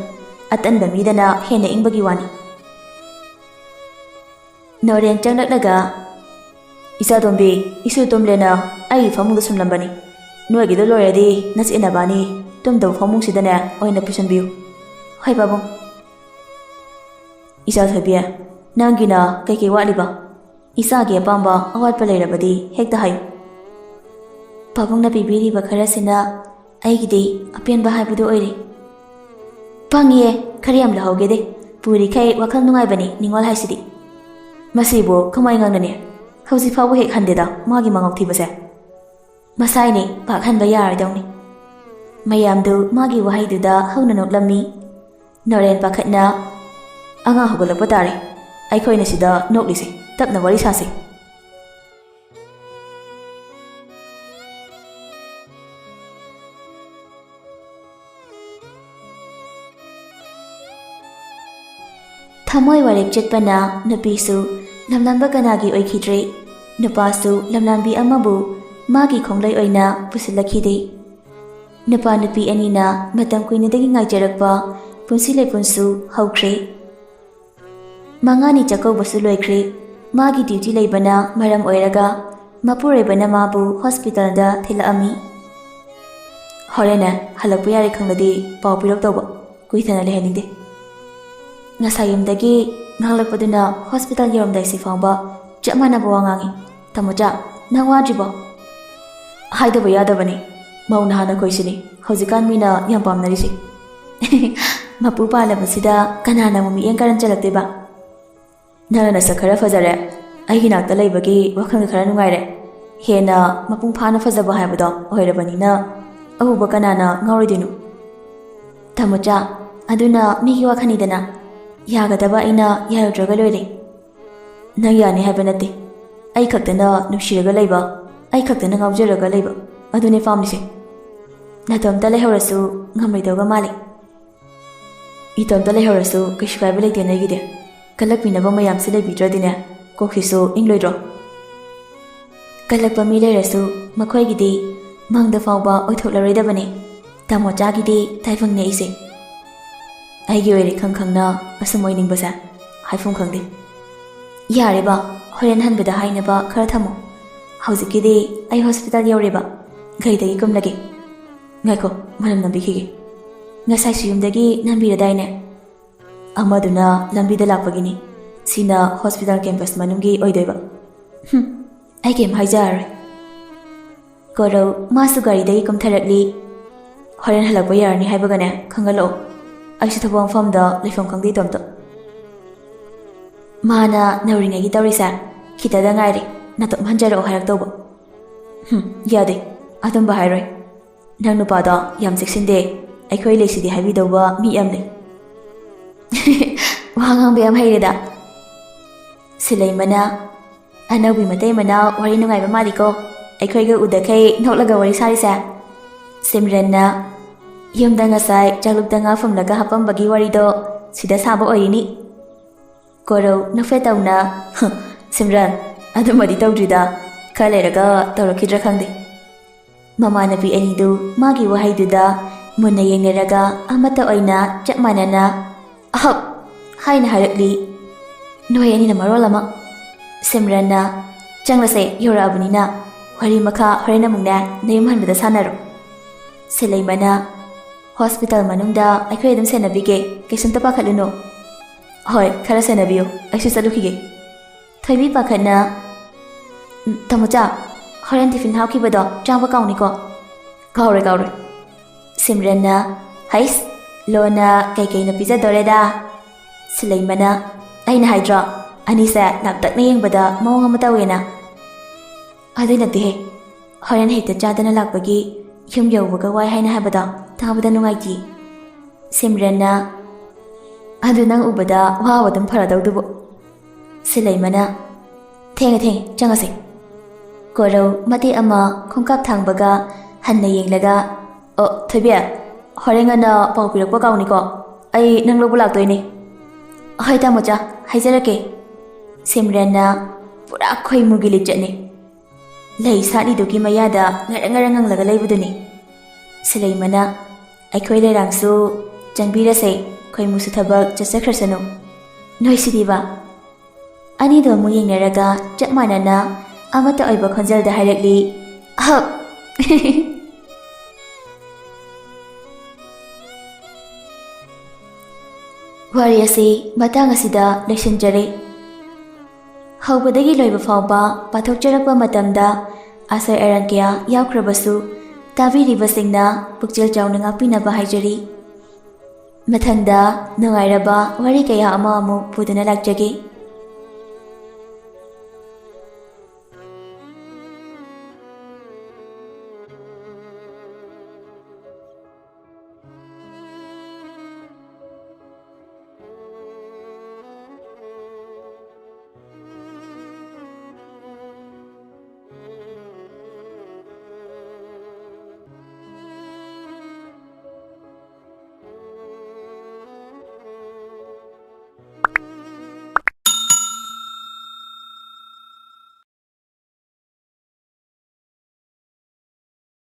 ꯑꯇꯟꯕ ꯃꯤꯗꯅ ꯍꯦꯟꯅ ꯏꯪꯕꯒꯤ ꯋꯥꯅꯤ꯫ ꯅꯣꯔꯦꯟ ꯆꯪꯂꯛꯂꯒ, "ꯏꯆꯥꯇꯣꯝꯕꯤ, ꯏꯁꯨ ꯇꯨꯝꯂꯦꯅ ꯑꯩꯒꯤ ꯐꯃꯨꯡꯗ ꯁꯨꯝꯂꯝꯕꯅꯤ꯫ ꯅꯣꯏꯒꯤꯗꯣ ꯂꯣꯏꯔꯗꯤ ꯅꯆꯦ ꯅꯕꯥꯅꯤ ꯇꯨꯝꯗꯧ ꯐꯃꯨꯡꯁꯤꯗꯅꯦ ꯑꯣꯏꯅ ꯄꯨꯁꯤꯟꯕꯤꯌꯨ꯫" "ꯍꯣꯏ ꯄꯥꯕꯨꯡ꯫" "ꯏꯆꯥ ꯊꯣꯏꯕꯤ, ꯅꯪꯒꯤꯅ ꯀꯩꯀꯩ ꯋꯥꯠꯂꯤꯕ? ꯏꯆꯥꯒꯤ ꯑꯄꯥꯝꯕ ꯑꯋꯥꯠꯄ ꯂꯩꯔꯕꯗꯤ ꯍꯦꯛꯇ ꯍꯥꯏꯌꯨ꯫" "ꯄꯥꯕꯨꯡꯅ ꯄꯤꯕꯤꯔꯤꯕ ꯈꯔꯁꯤꯅ ꯑꯩꯒꯤꯗꯤ ꯑꯄꯦꯟꯕ ꯍꯥꯏꯕꯗꯨ ꯑꯣꯏꯔꯦ꯫" "ꯄꯪꯉꯤꯌꯦ, ꯈꯔ ꯌꯥꯝ ꯂꯧꯍꯧꯒꯦꯗꯦ꯫ ꯄꯨꯔꯤꯈꯩ ꯋꯥꯈꯜ ꯅꯨꯡꯉꯥꯏꯕꯅꯤ ꯅꯤꯉꯣꯜ ꯍꯥꯏꯁꯤꯗꯤ꯫" "ꯃꯁꯤꯕꯨ ꯀꯃꯥꯏ ꯉꯥꯡꯅꯅꯤ? ꯍꯧꯖꯤꯛ ꯐꯥꯎꯕ ꯍꯦꯛ ꯍꯟꯗꯦꯗ ꯃꯥꯒꯤ ꯃꯉꯥꯎ ꯊꯤꯕꯁꯦ꯫" "ꯃꯁꯥꯏꯅꯦ, ꯄꯥꯛ ꯍꯟꯕ ꯌꯥꯔꯣꯏꯗꯧꯅꯤ꯫" ꯃꯌꯥꯝꯗꯨ ꯃꯥꯒꯤ ꯋꯥꯍꯩꯗꯨꯗ ꯍꯧꯅ ꯅꯣꯛꯂꯝꯃꯤ꯫ ꯅꯣꯔꯦꯟ ꯄꯥꯈꯠꯅ, "ꯑꯉꯥꯡ ꯍꯧꯒꯠꯂꯛꯄ ꯇꯥꯔꯦ꯫ ꯑꯩꯈꯣꯏꯅ ꯁꯤꯗ ꯅꯣꯛꯂꯤꯁꯦ, ꯇꯞꯅ ꯋꯥꯔꯤ ꯁꯥꯁꯦ꯫ ꯊꯃꯣꯏ ꯋꯥꯔꯦꯞ ꯆꯠꯄꯅ ꯅꯨꯄꯤꯁꯨ ꯂꯝꯂꯝꯕ ꯀꯅꯥꯒꯤ ꯑꯣꯏꯈꯤꯗ꯭ꯔꯦ, ꯅꯨꯄꯥꯁꯨ ꯂꯝꯂꯝꯕꯤ ꯑꯃꯕꯨ ꯃꯥꯒꯤ ꯈꯣꯡꯂꯩ ꯑꯣꯏꯅ ꯄꯨꯁꯤꯜꯂꯛꯈꯤꯗꯦ꯫ ꯅꯨꯄꯥ ꯅꯨꯄꯤ ꯑꯅꯤꯅ ꯃꯇꯝ ꯀꯨꯏꯅꯗꯒꯤ ꯉꯥꯏꯖꯔꯛꯄ ꯄꯨꯟꯁꯤ ꯂꯩꯄꯨꯟꯁꯨ ꯍꯧꯈ꯭ꯔꯦ꯫ ꯃꯉꯥꯅꯤ ꯆꯥꯛꯀꯧꯕꯁꯨ ꯂꯣꯏꯈ꯭ꯔꯦ꯫ ꯃꯥꯒꯤ ꯗ꯭ꯌꯨꯇꯤ ꯂꯩꯕꯅ ꯃꯔꯝ ꯑꯣꯏꯔꯒ ꯃꯄꯨꯔꯣꯏꯕꯅ ꯃꯥꯕꯨ ꯍꯣꯁꯄꯤꯇꯥꯜꯗ ꯊꯤꯜꯂꯛꯑꯝꯃꯤ꯫ "ꯍꯣꯔꯦꯟꯅꯦ ꯍꯜꯂꯛꯄ ꯌꯥꯔꯦ ꯈꯪꯂꯗꯤ ꯄꯥꯎ ꯄꯤꯔꯛꯇꯧꯕ, ꯀꯨꯏꯊꯅ ꯂꯩꯍꯟꯅꯤꯡꯗꯦ꯫" ꯉꯁꯥꯏ ꯌꯨꯝꯗꯒꯤ ꯉꯥꯡꯂꯛꯄꯗꯨꯅ ꯍꯣꯁꯄꯤꯇꯥꯜ ꯌꯧꯔꯝꯗꯥꯏꯁꯤ ꯐꯥꯎꯕ ꯆꯞ ꯃꯥꯟꯅꯕ ꯋꯥ ꯉꯥꯡꯉꯤ꯫ "ꯇꯥꯃꯣꯆꯥ, ꯅꯪ ꯋꯥꯗ꯭ꯔꯤꯕꯣ?" "ꯍꯥꯏꯗꯕ ꯌꯥꯗꯕꯅꯤ, ꯃꯧ ꯅꯍꯥ ꯅꯈꯣꯏꯁꯤꯅꯤ ꯍꯧꯖꯤꯛꯀꯥꯟ ꯃꯤꯅ ꯌꯥꯝ ꯄꯥꯝꯅꯔꯤꯁꯦ꯫" "ꯃꯄꯨ ꯄꯥꯜꯂꯕꯁꯤꯗ ꯀꯅꯥꯅ ꯑꯃꯨꯛ ꯃꯤꯠꯌꯦꯡ ꯀꯥꯔꯟ ꯆꯜꯂꯛꯇꯣꯏꯕ?" "ꯅꯪꯅ ꯅꯁꯛ ꯈꯔ ꯐꯖꯔꯦ, ꯑꯩꯒꯤ ꯅꯥꯛꯇ ꯂꯩꯕꯒꯤ ꯋꯥꯈꯜꯒ ꯈꯔ ꯅꯨꯡꯉꯥꯏꯔꯦ꯫ ꯍꯦꯟꯅ ꯃꯄꯨꯡ ꯐꯥꯅ ꯐꯖꯕ ꯍꯥꯏꯕꯗꯣ ꯑꯣꯏꯔꯕꯅꯤꯅ ꯑꯎꯕ ꯀꯅꯥꯅ ꯉꯥꯎꯔꯣꯏꯗꯣꯏꯅꯣ?" "ꯇꯥꯃꯣꯆꯥ, ꯑꯗꯨꯅ ꯃꯤꯒꯤ ꯋꯥꯈꯜꯅꯤꯗꯅ, ꯌꯥꯒꯗꯕ ꯑꯩꯅ ꯌꯥꯔꯨꯗ꯭ꯔꯒ ꯂꯣꯏꯔꯦ꯫" "ꯅꯪ ꯌꯥꯅꯤ ꯍꯥꯏꯕ ꯅꯠꯇꯦ, ꯑꯩ ꯈꯛꯇꯅ ꯅꯨꯡꯁꯤꯔꯒ ꯂꯩꯕ, ꯑꯩ ꯈꯛꯇꯅ ꯉꯥꯎꯖꯔꯒ ꯂꯩꯕ, ꯑꯗꯨꯅꯦ ꯄꯥꯝꯃꯤꯁꯦ꯫" "ꯅꯇꯣꯝꯇ ꯂꯩꯍꯧꯔꯁꯨ ꯉꯝꯂꯣꯏꯗꯧꯕ ꯃꯥꯜꯂꯤ꯫" "ꯏꯇꯣꯝꯇ ꯂꯩꯍꯧꯔꯁꯨ ꯀꯩꯁꯨ ꯀꯥꯏꯕ ꯂꯩꯇꯦ ꯅꯣꯏꯒꯤꯗꯤ, ꯀꯜꯂꯛꯄꯤꯅꯕ ꯃꯌꯥꯝꯁꯤ ꯂꯩꯕꯤꯗ꯭ꯔꯗꯤꯅꯦ, ꯀꯣꯛꯁꯤꯁꯨ ꯏꯪꯂꯣꯏꯗ꯭ꯔꯣ?" "ꯀꯜꯂꯛꯄ ꯃꯤ ꯂꯩꯔꯁꯨ ꯃꯈꯣꯏꯒꯤꯗꯤ ꯃꯪꯗ ꯐꯥꯎꯕ ꯑꯣꯏꯊꯣꯛꯂꯔꯣꯏꯗꯕꯅꯤ, ꯇꯥꯃꯣꯆꯥꯒꯤꯗꯤ ꯇꯥꯏꯕꯪꯅꯦ ꯑꯩꯁꯦ꯫" "ꯑꯩꯒꯤ ꯑꯣꯏꯔꯦ ꯈꯪ ꯈꯪꯅ ꯑꯁꯨꯝ ꯑꯣꯏꯅꯤꯡꯕꯁꯦ ꯍꯥꯏꯐꯝ ꯈꯪꯗꯦ꯫" "ꯌꯥꯔꯦ ꯕꯥ, ꯍꯣꯔꯦꯟ ꯍꯟꯕꯗ ꯍꯥꯏꯅꯕ ꯈꯔ ꯊꯝꯃꯣ, ꯍꯧꯖꯤꯛꯀꯤꯗꯤ ꯑꯩ ꯍꯣꯁꯄꯤꯇꯥꯜ ꯌꯧꯔꯦꯕ, ꯒꯥꯔꯤꯗꯒꯤ ꯀꯨꯝꯂꯒꯦ꯫" "ꯉꯥꯏꯈꯣ, ꯃꯅꯝ ꯅꯝꯕꯤꯈꯤꯒꯦ꯫ ꯉꯁꯥꯏꯁꯨ ꯌꯨꯝꯗꯒꯤ ꯅꯝꯕꯤꯔꯗꯥꯏꯅꯦ?" "ꯑꯃꯗꯨꯅ ꯂꯝꯕꯤꯗ ꯂꯥꯛꯄꯒꯤꯅꯤ, ꯁꯤꯅ ꯍꯣꯁꯄꯤꯇꯥꯜ ꯀꯦꯝꯄꯁ ꯃꯅꯨꯡꯒꯤ ꯑꯣꯏꯗꯣꯏꯕ꯫" "ꯍꯨꯝ, ꯑꯩ ꯀꯩꯝ ꯍꯥꯏꯖꯔꯔꯣꯏ꯫" ꯀꯣꯔꯧ ꯃꯥꯁꯨ ꯒꯥꯔꯤꯗꯒꯤ ꯀꯨꯝꯊꯔꯛꯂꯤ꯫ "ꯍꯣꯔꯦꯟ ꯍꯜꯂꯛꯄ ꯌꯥꯔꯅꯤ ꯍꯥꯏꯕꯒꯅꯦ ꯈꯪꯍꯜꯂꯛꯑꯣ, ꯑꯩꯁꯨ ꯊꯕꯛ ꯃꯐꯝꯗ ꯂꯩꯐꯝ ꯈꯪꯗꯦ ꯏꯇꯣꯝꯇ꯫" "ꯃꯥꯅ ꯅꯧꯔꯤꯉꯩꯒꯤ ꯇꯧꯔꯤꯁꯦ ꯈꯤꯇꯗ ꯉꯥꯏꯔꯦ, ꯅꯇꯣꯝ ꯍꯟꯖꯔꯛꯑꯣ ꯍꯥꯏꯔꯛꯇꯧꯕ꯫" "ꯍꯨꯝ, ꯌꯥꯗꯦ, ꯑꯗꯨꯝꯕ ꯍꯥꯏꯔꯣꯏ꯫ ꯅꯪ ꯅꯨꯄꯥꯗꯣ ꯌꯥꯝ ꯆꯦꯛꯁꯤꯟꯗꯦ, ꯑꯩꯈꯣꯏ ꯂꯩꯁꯤꯗꯤ ꯍꯥꯏꯕꯤꯗꯧꯕ ꯃꯤ ꯌꯥꯝ ꯂꯩ꯫" "ꯋꯥ ꯉꯥꯡꯕ ꯌꯥꯝ ꯍꯩꯔꯦꯗ꯫" ꯁꯤꯂꯩꯃꯅ, "ꯑꯅꯧꯕꯤ ꯃꯇꯩ ꯃꯅꯥꯎ ꯋꯥꯔꯤ ꯅꯨꯡꯉꯥꯏꯕ ꯃꯥꯜꯂꯤꯀꯣ, ꯑꯩꯈꯣꯏꯒ ꯎꯗꯈꯩ ꯅꯣꯛꯂꯒ ꯋꯥꯔꯤ ꯁꯥꯔꯤꯁꯦ?" ꯁꯤꯝꯔꯟꯅ, "ꯌꯨꯝꯗ ꯉꯁꯥꯏ ꯆꯥꯛꯂꯨꯛꯇ ꯉꯥ ꯐꯨꯝꯂꯒ ꯍꯥꯞꯄꯝꯕꯒꯤ ꯋꯥꯔꯤꯗꯣ ꯁꯤꯗ ꯁꯥꯕ ꯑꯣꯏꯔꯤꯅꯤ꯫" ꯀꯣꯔꯧ ꯅꯣꯛꯐꯦꯠ ꯇꯧꯅ, "ꯍ, ꯁꯤꯝꯔꯟ, ꯑꯗꯨꯃꯗꯤ ꯇꯧꯗ꯭ꯔꯤꯗ, ꯈꯔ ꯂꯩꯔꯒ ꯇꯧꯔꯛꯈꯤꯗ꯭ꯔꯥ ꯈꯪꯗꯦ꯫" ꯃꯃꯥꯟꯅꯕꯤ ꯑꯅꯤꯗꯨ ꯃꯥꯒꯤ ꯋꯥꯍꯩꯗꯨꯗ ꯃꯨꯟꯅ ꯌꯦꯡꯅꯔꯒ ꯑꯃꯠꯇ ꯑꯣꯏꯅ ꯆꯞ ꯃꯥꯟꯅꯅ "ꯑꯍꯛ" ꯍꯥꯏꯅ ꯍꯥꯏꯔꯛꯂꯤ꯫ ꯅꯣꯏ ꯑꯅꯤꯅ ꯃꯔꯣꯜ ꯑꯃ꯫ ꯁꯤꯝꯔꯟꯅ, "ꯆꯪꯂꯁꯦ, ꯌꯧꯔꯛꯑꯕꯅꯤꯅ꯫ ꯋꯥꯔꯤ ꯃꯈꯥ ꯍꯣꯔꯦꯟ ꯑꯃꯨꯛꯅꯦ, ꯅꯌꯨꯝ ꯍꯟꯕꯗ ꯁꯥꯟꯅꯔꯣ꯫" ꯁꯤꯂꯩꯃꯅ, "ꯍꯣꯁꯄꯤꯇꯥꯜ ꯃꯅꯨꯡꯗ ꯑꯩꯈꯣꯏ ꯑꯗꯨꯝ ꯁꯦꯟꯅꯕꯤꯒꯦ, ꯀꯩꯁꯨꯝꯇ ꯄꯥꯈꯠꯂꯨꯅꯨ꯫" "ꯍꯣꯏ, ꯈꯔ ꯁꯦꯟꯅꯕꯤꯌꯨ, ꯑꯩꯁꯨ ꯆꯠꯂꯨꯈꯤꯒꯦ꯫" ꯊꯣꯏꯕꯤ ꯄꯥꯈꯠꯅ, "ꯎꯝ, ꯇꯥꯃꯣꯆꯥ, ꯍꯣꯔꯦꯟ ꯇꯤꯐꯤꯟ ꯍꯥꯞꯈꯤꯕꯗꯣ ꯆꯥꯕ ꯀꯥꯎꯅꯤꯀꯣ꯫" "ꯀꯥꯎꯔꯣꯏ, ꯀꯥꯎꯔꯣꯏ꯫" ꯁꯤꯝꯔꯟꯅ, "ꯍꯩꯁ, ꯂꯣꯟꯅ ꯀꯩꯀꯩꯅꯣ ꯄꯤꯖꯗꯣꯔꯦꯗ꯫" ꯁꯤꯂꯩꯃꯅ, "ꯑꯩꯅ ꯍꯥꯏꯗ꯭ꯔꯣ, ꯑꯅꯤꯁꯦ ꯂꯥꯞꯇꯛꯅ ꯌꯦꯡꯕꯗ ꯃꯑꯣꯡ ꯑꯃ ꯇꯧꯋꯦꯅ?" "ꯑꯗꯨꯏ ꯅꯠꯇꯦꯍꯦ, ꯍꯣꯔꯦꯟ ꯍꯦꯛꯇ ꯆꯥꯗꯅ ꯂꯥꯛꯄꯒꯤ ꯌꯨꯝ ꯌꯧꯕꯒ ꯋꯥꯏ ꯍꯥꯏꯅ ꯍꯥꯏꯕꯗꯣ ꯇꯥꯕꯗ ꯅꯨꯡꯉꯥꯏꯇꯦ꯫" ꯁꯤꯝꯔꯟꯅ, "ꯑꯗꯨ ꯅꯪ ꯎꯕꯗ ꯋꯥꯕ ꯑꯗꯨꯝ ꯐꯔꯗꯧꯗꯨꯕꯨ꯫" ꯁꯤꯂꯩꯃꯅ, "ꯊꯦꯡꯉꯦ, ꯊꯦꯡꯉꯦ, ꯆꯪꯉꯁꯦ꯫" ꯀꯣꯔꯧ ꯃꯇꯦꯛ ꯑꯃ ꯈꯣꯡꯀꯥꯞ ꯊꯥꯡꯕꯒ ꯍꯟꯅ ꯌꯦꯡꯂꯒ, "ꯑꯣ, ꯊꯣꯏꯕꯤ, ꯍꯣꯔꯦꯟ ꯉꯟꯅ ꯄꯥꯎ ꯄꯤꯔꯛꯄ ꯀꯥꯎꯅꯤꯀꯣ꯫ ꯑꯩ ꯅꯪ ꯂꯧꯕ ꯂꯥꯛꯇꯣꯏꯅꯦ꯫" "ꯍꯣꯏ, ꯇꯥꯃꯣꯆꯥ, ꯍꯥꯏꯖꯔꯛꯀꯦ꯫" ꯁꯤꯝꯔꯟꯅ ꯄꯨꯔꯥ ꯈꯣꯏꯃꯨꯒꯤ ꯂꯤꯆꯠꯅꯤ꯫ ꯂꯩ ꯁꯥꯠꯂꯤꯗꯨꯒꯤ ꯃꯌꯥꯗ ꯉꯔꯪ ꯉꯔꯪ ꯉꯪꯂꯒ ꯂꯩꯕꯗꯨꯅꯤ꯫ ꯁꯤꯂꯩꯃꯅ, "ꯑꯩꯈꯣꯏ ꯂꯩꯔꯥꯡꯁꯨ ꯆꯪꯕꯤꯔꯁꯦ, ꯈꯣꯏꯃꯨꯁꯨ ꯊꯕꯛ ꯆꯠꯆꯈ꯭ꯔꯁꯅꯨ꯫ ꯅꯣꯏꯁꯤꯗꯤꯕ?" ꯑꯅꯤꯗꯣ ꯑꯃꯨꯛ ꯌꯦꯡꯅꯔꯒ ꯆꯞ ꯃꯥꯟꯅꯅ ꯑꯃꯠꯇ ꯑꯣꯏꯕ ꯈꯣꯟꯖꯦꯜꯗ ꯍꯥꯏꯔꯛꯂꯤ, "ꯑꯍꯛ!" ꯋꯥꯔꯤ ꯑꯁꯤ ꯃꯇꯥꯡ ꯑꯁꯤꯗ ꯂꯣꯏꯁꯤꯟꯖꯔꯦ꯫ ꯍꯧꯕꯗꯒꯤ ꯂꯣꯏꯕ ꯐꯥꯎꯕ ꯄꯥꯊꯣꯛꯆꯔꯛꯄ ꯃꯇꯝꯗ ꯑꯁꯣꯏ ꯑꯔꯥꯟ ꯀꯌꯥ ꯌꯥꯎꯈ꯭ꯔꯕꯁꯨ ꯇꯥꯕꯤꯔꯤꯕꯁꯤꯡꯅ ꯄꯨꯛꯆꯦꯜ ꯆꯥꯎꯅ ꯉꯥꯛꯄꯤꯅꯕ ꯍꯥꯏꯖꯔꯤ꯫ ꯃꯊꯪꯗ ꯅꯨꯡꯉꯥꯏꯔꯕ ꯋꯥꯔꯤ ꯀꯌꯥ ꯑꯃ ꯑꯃꯨꯛ ꯄꯨꯗꯨꯅ ꯂꯥꯛꯆꯒꯦ꯫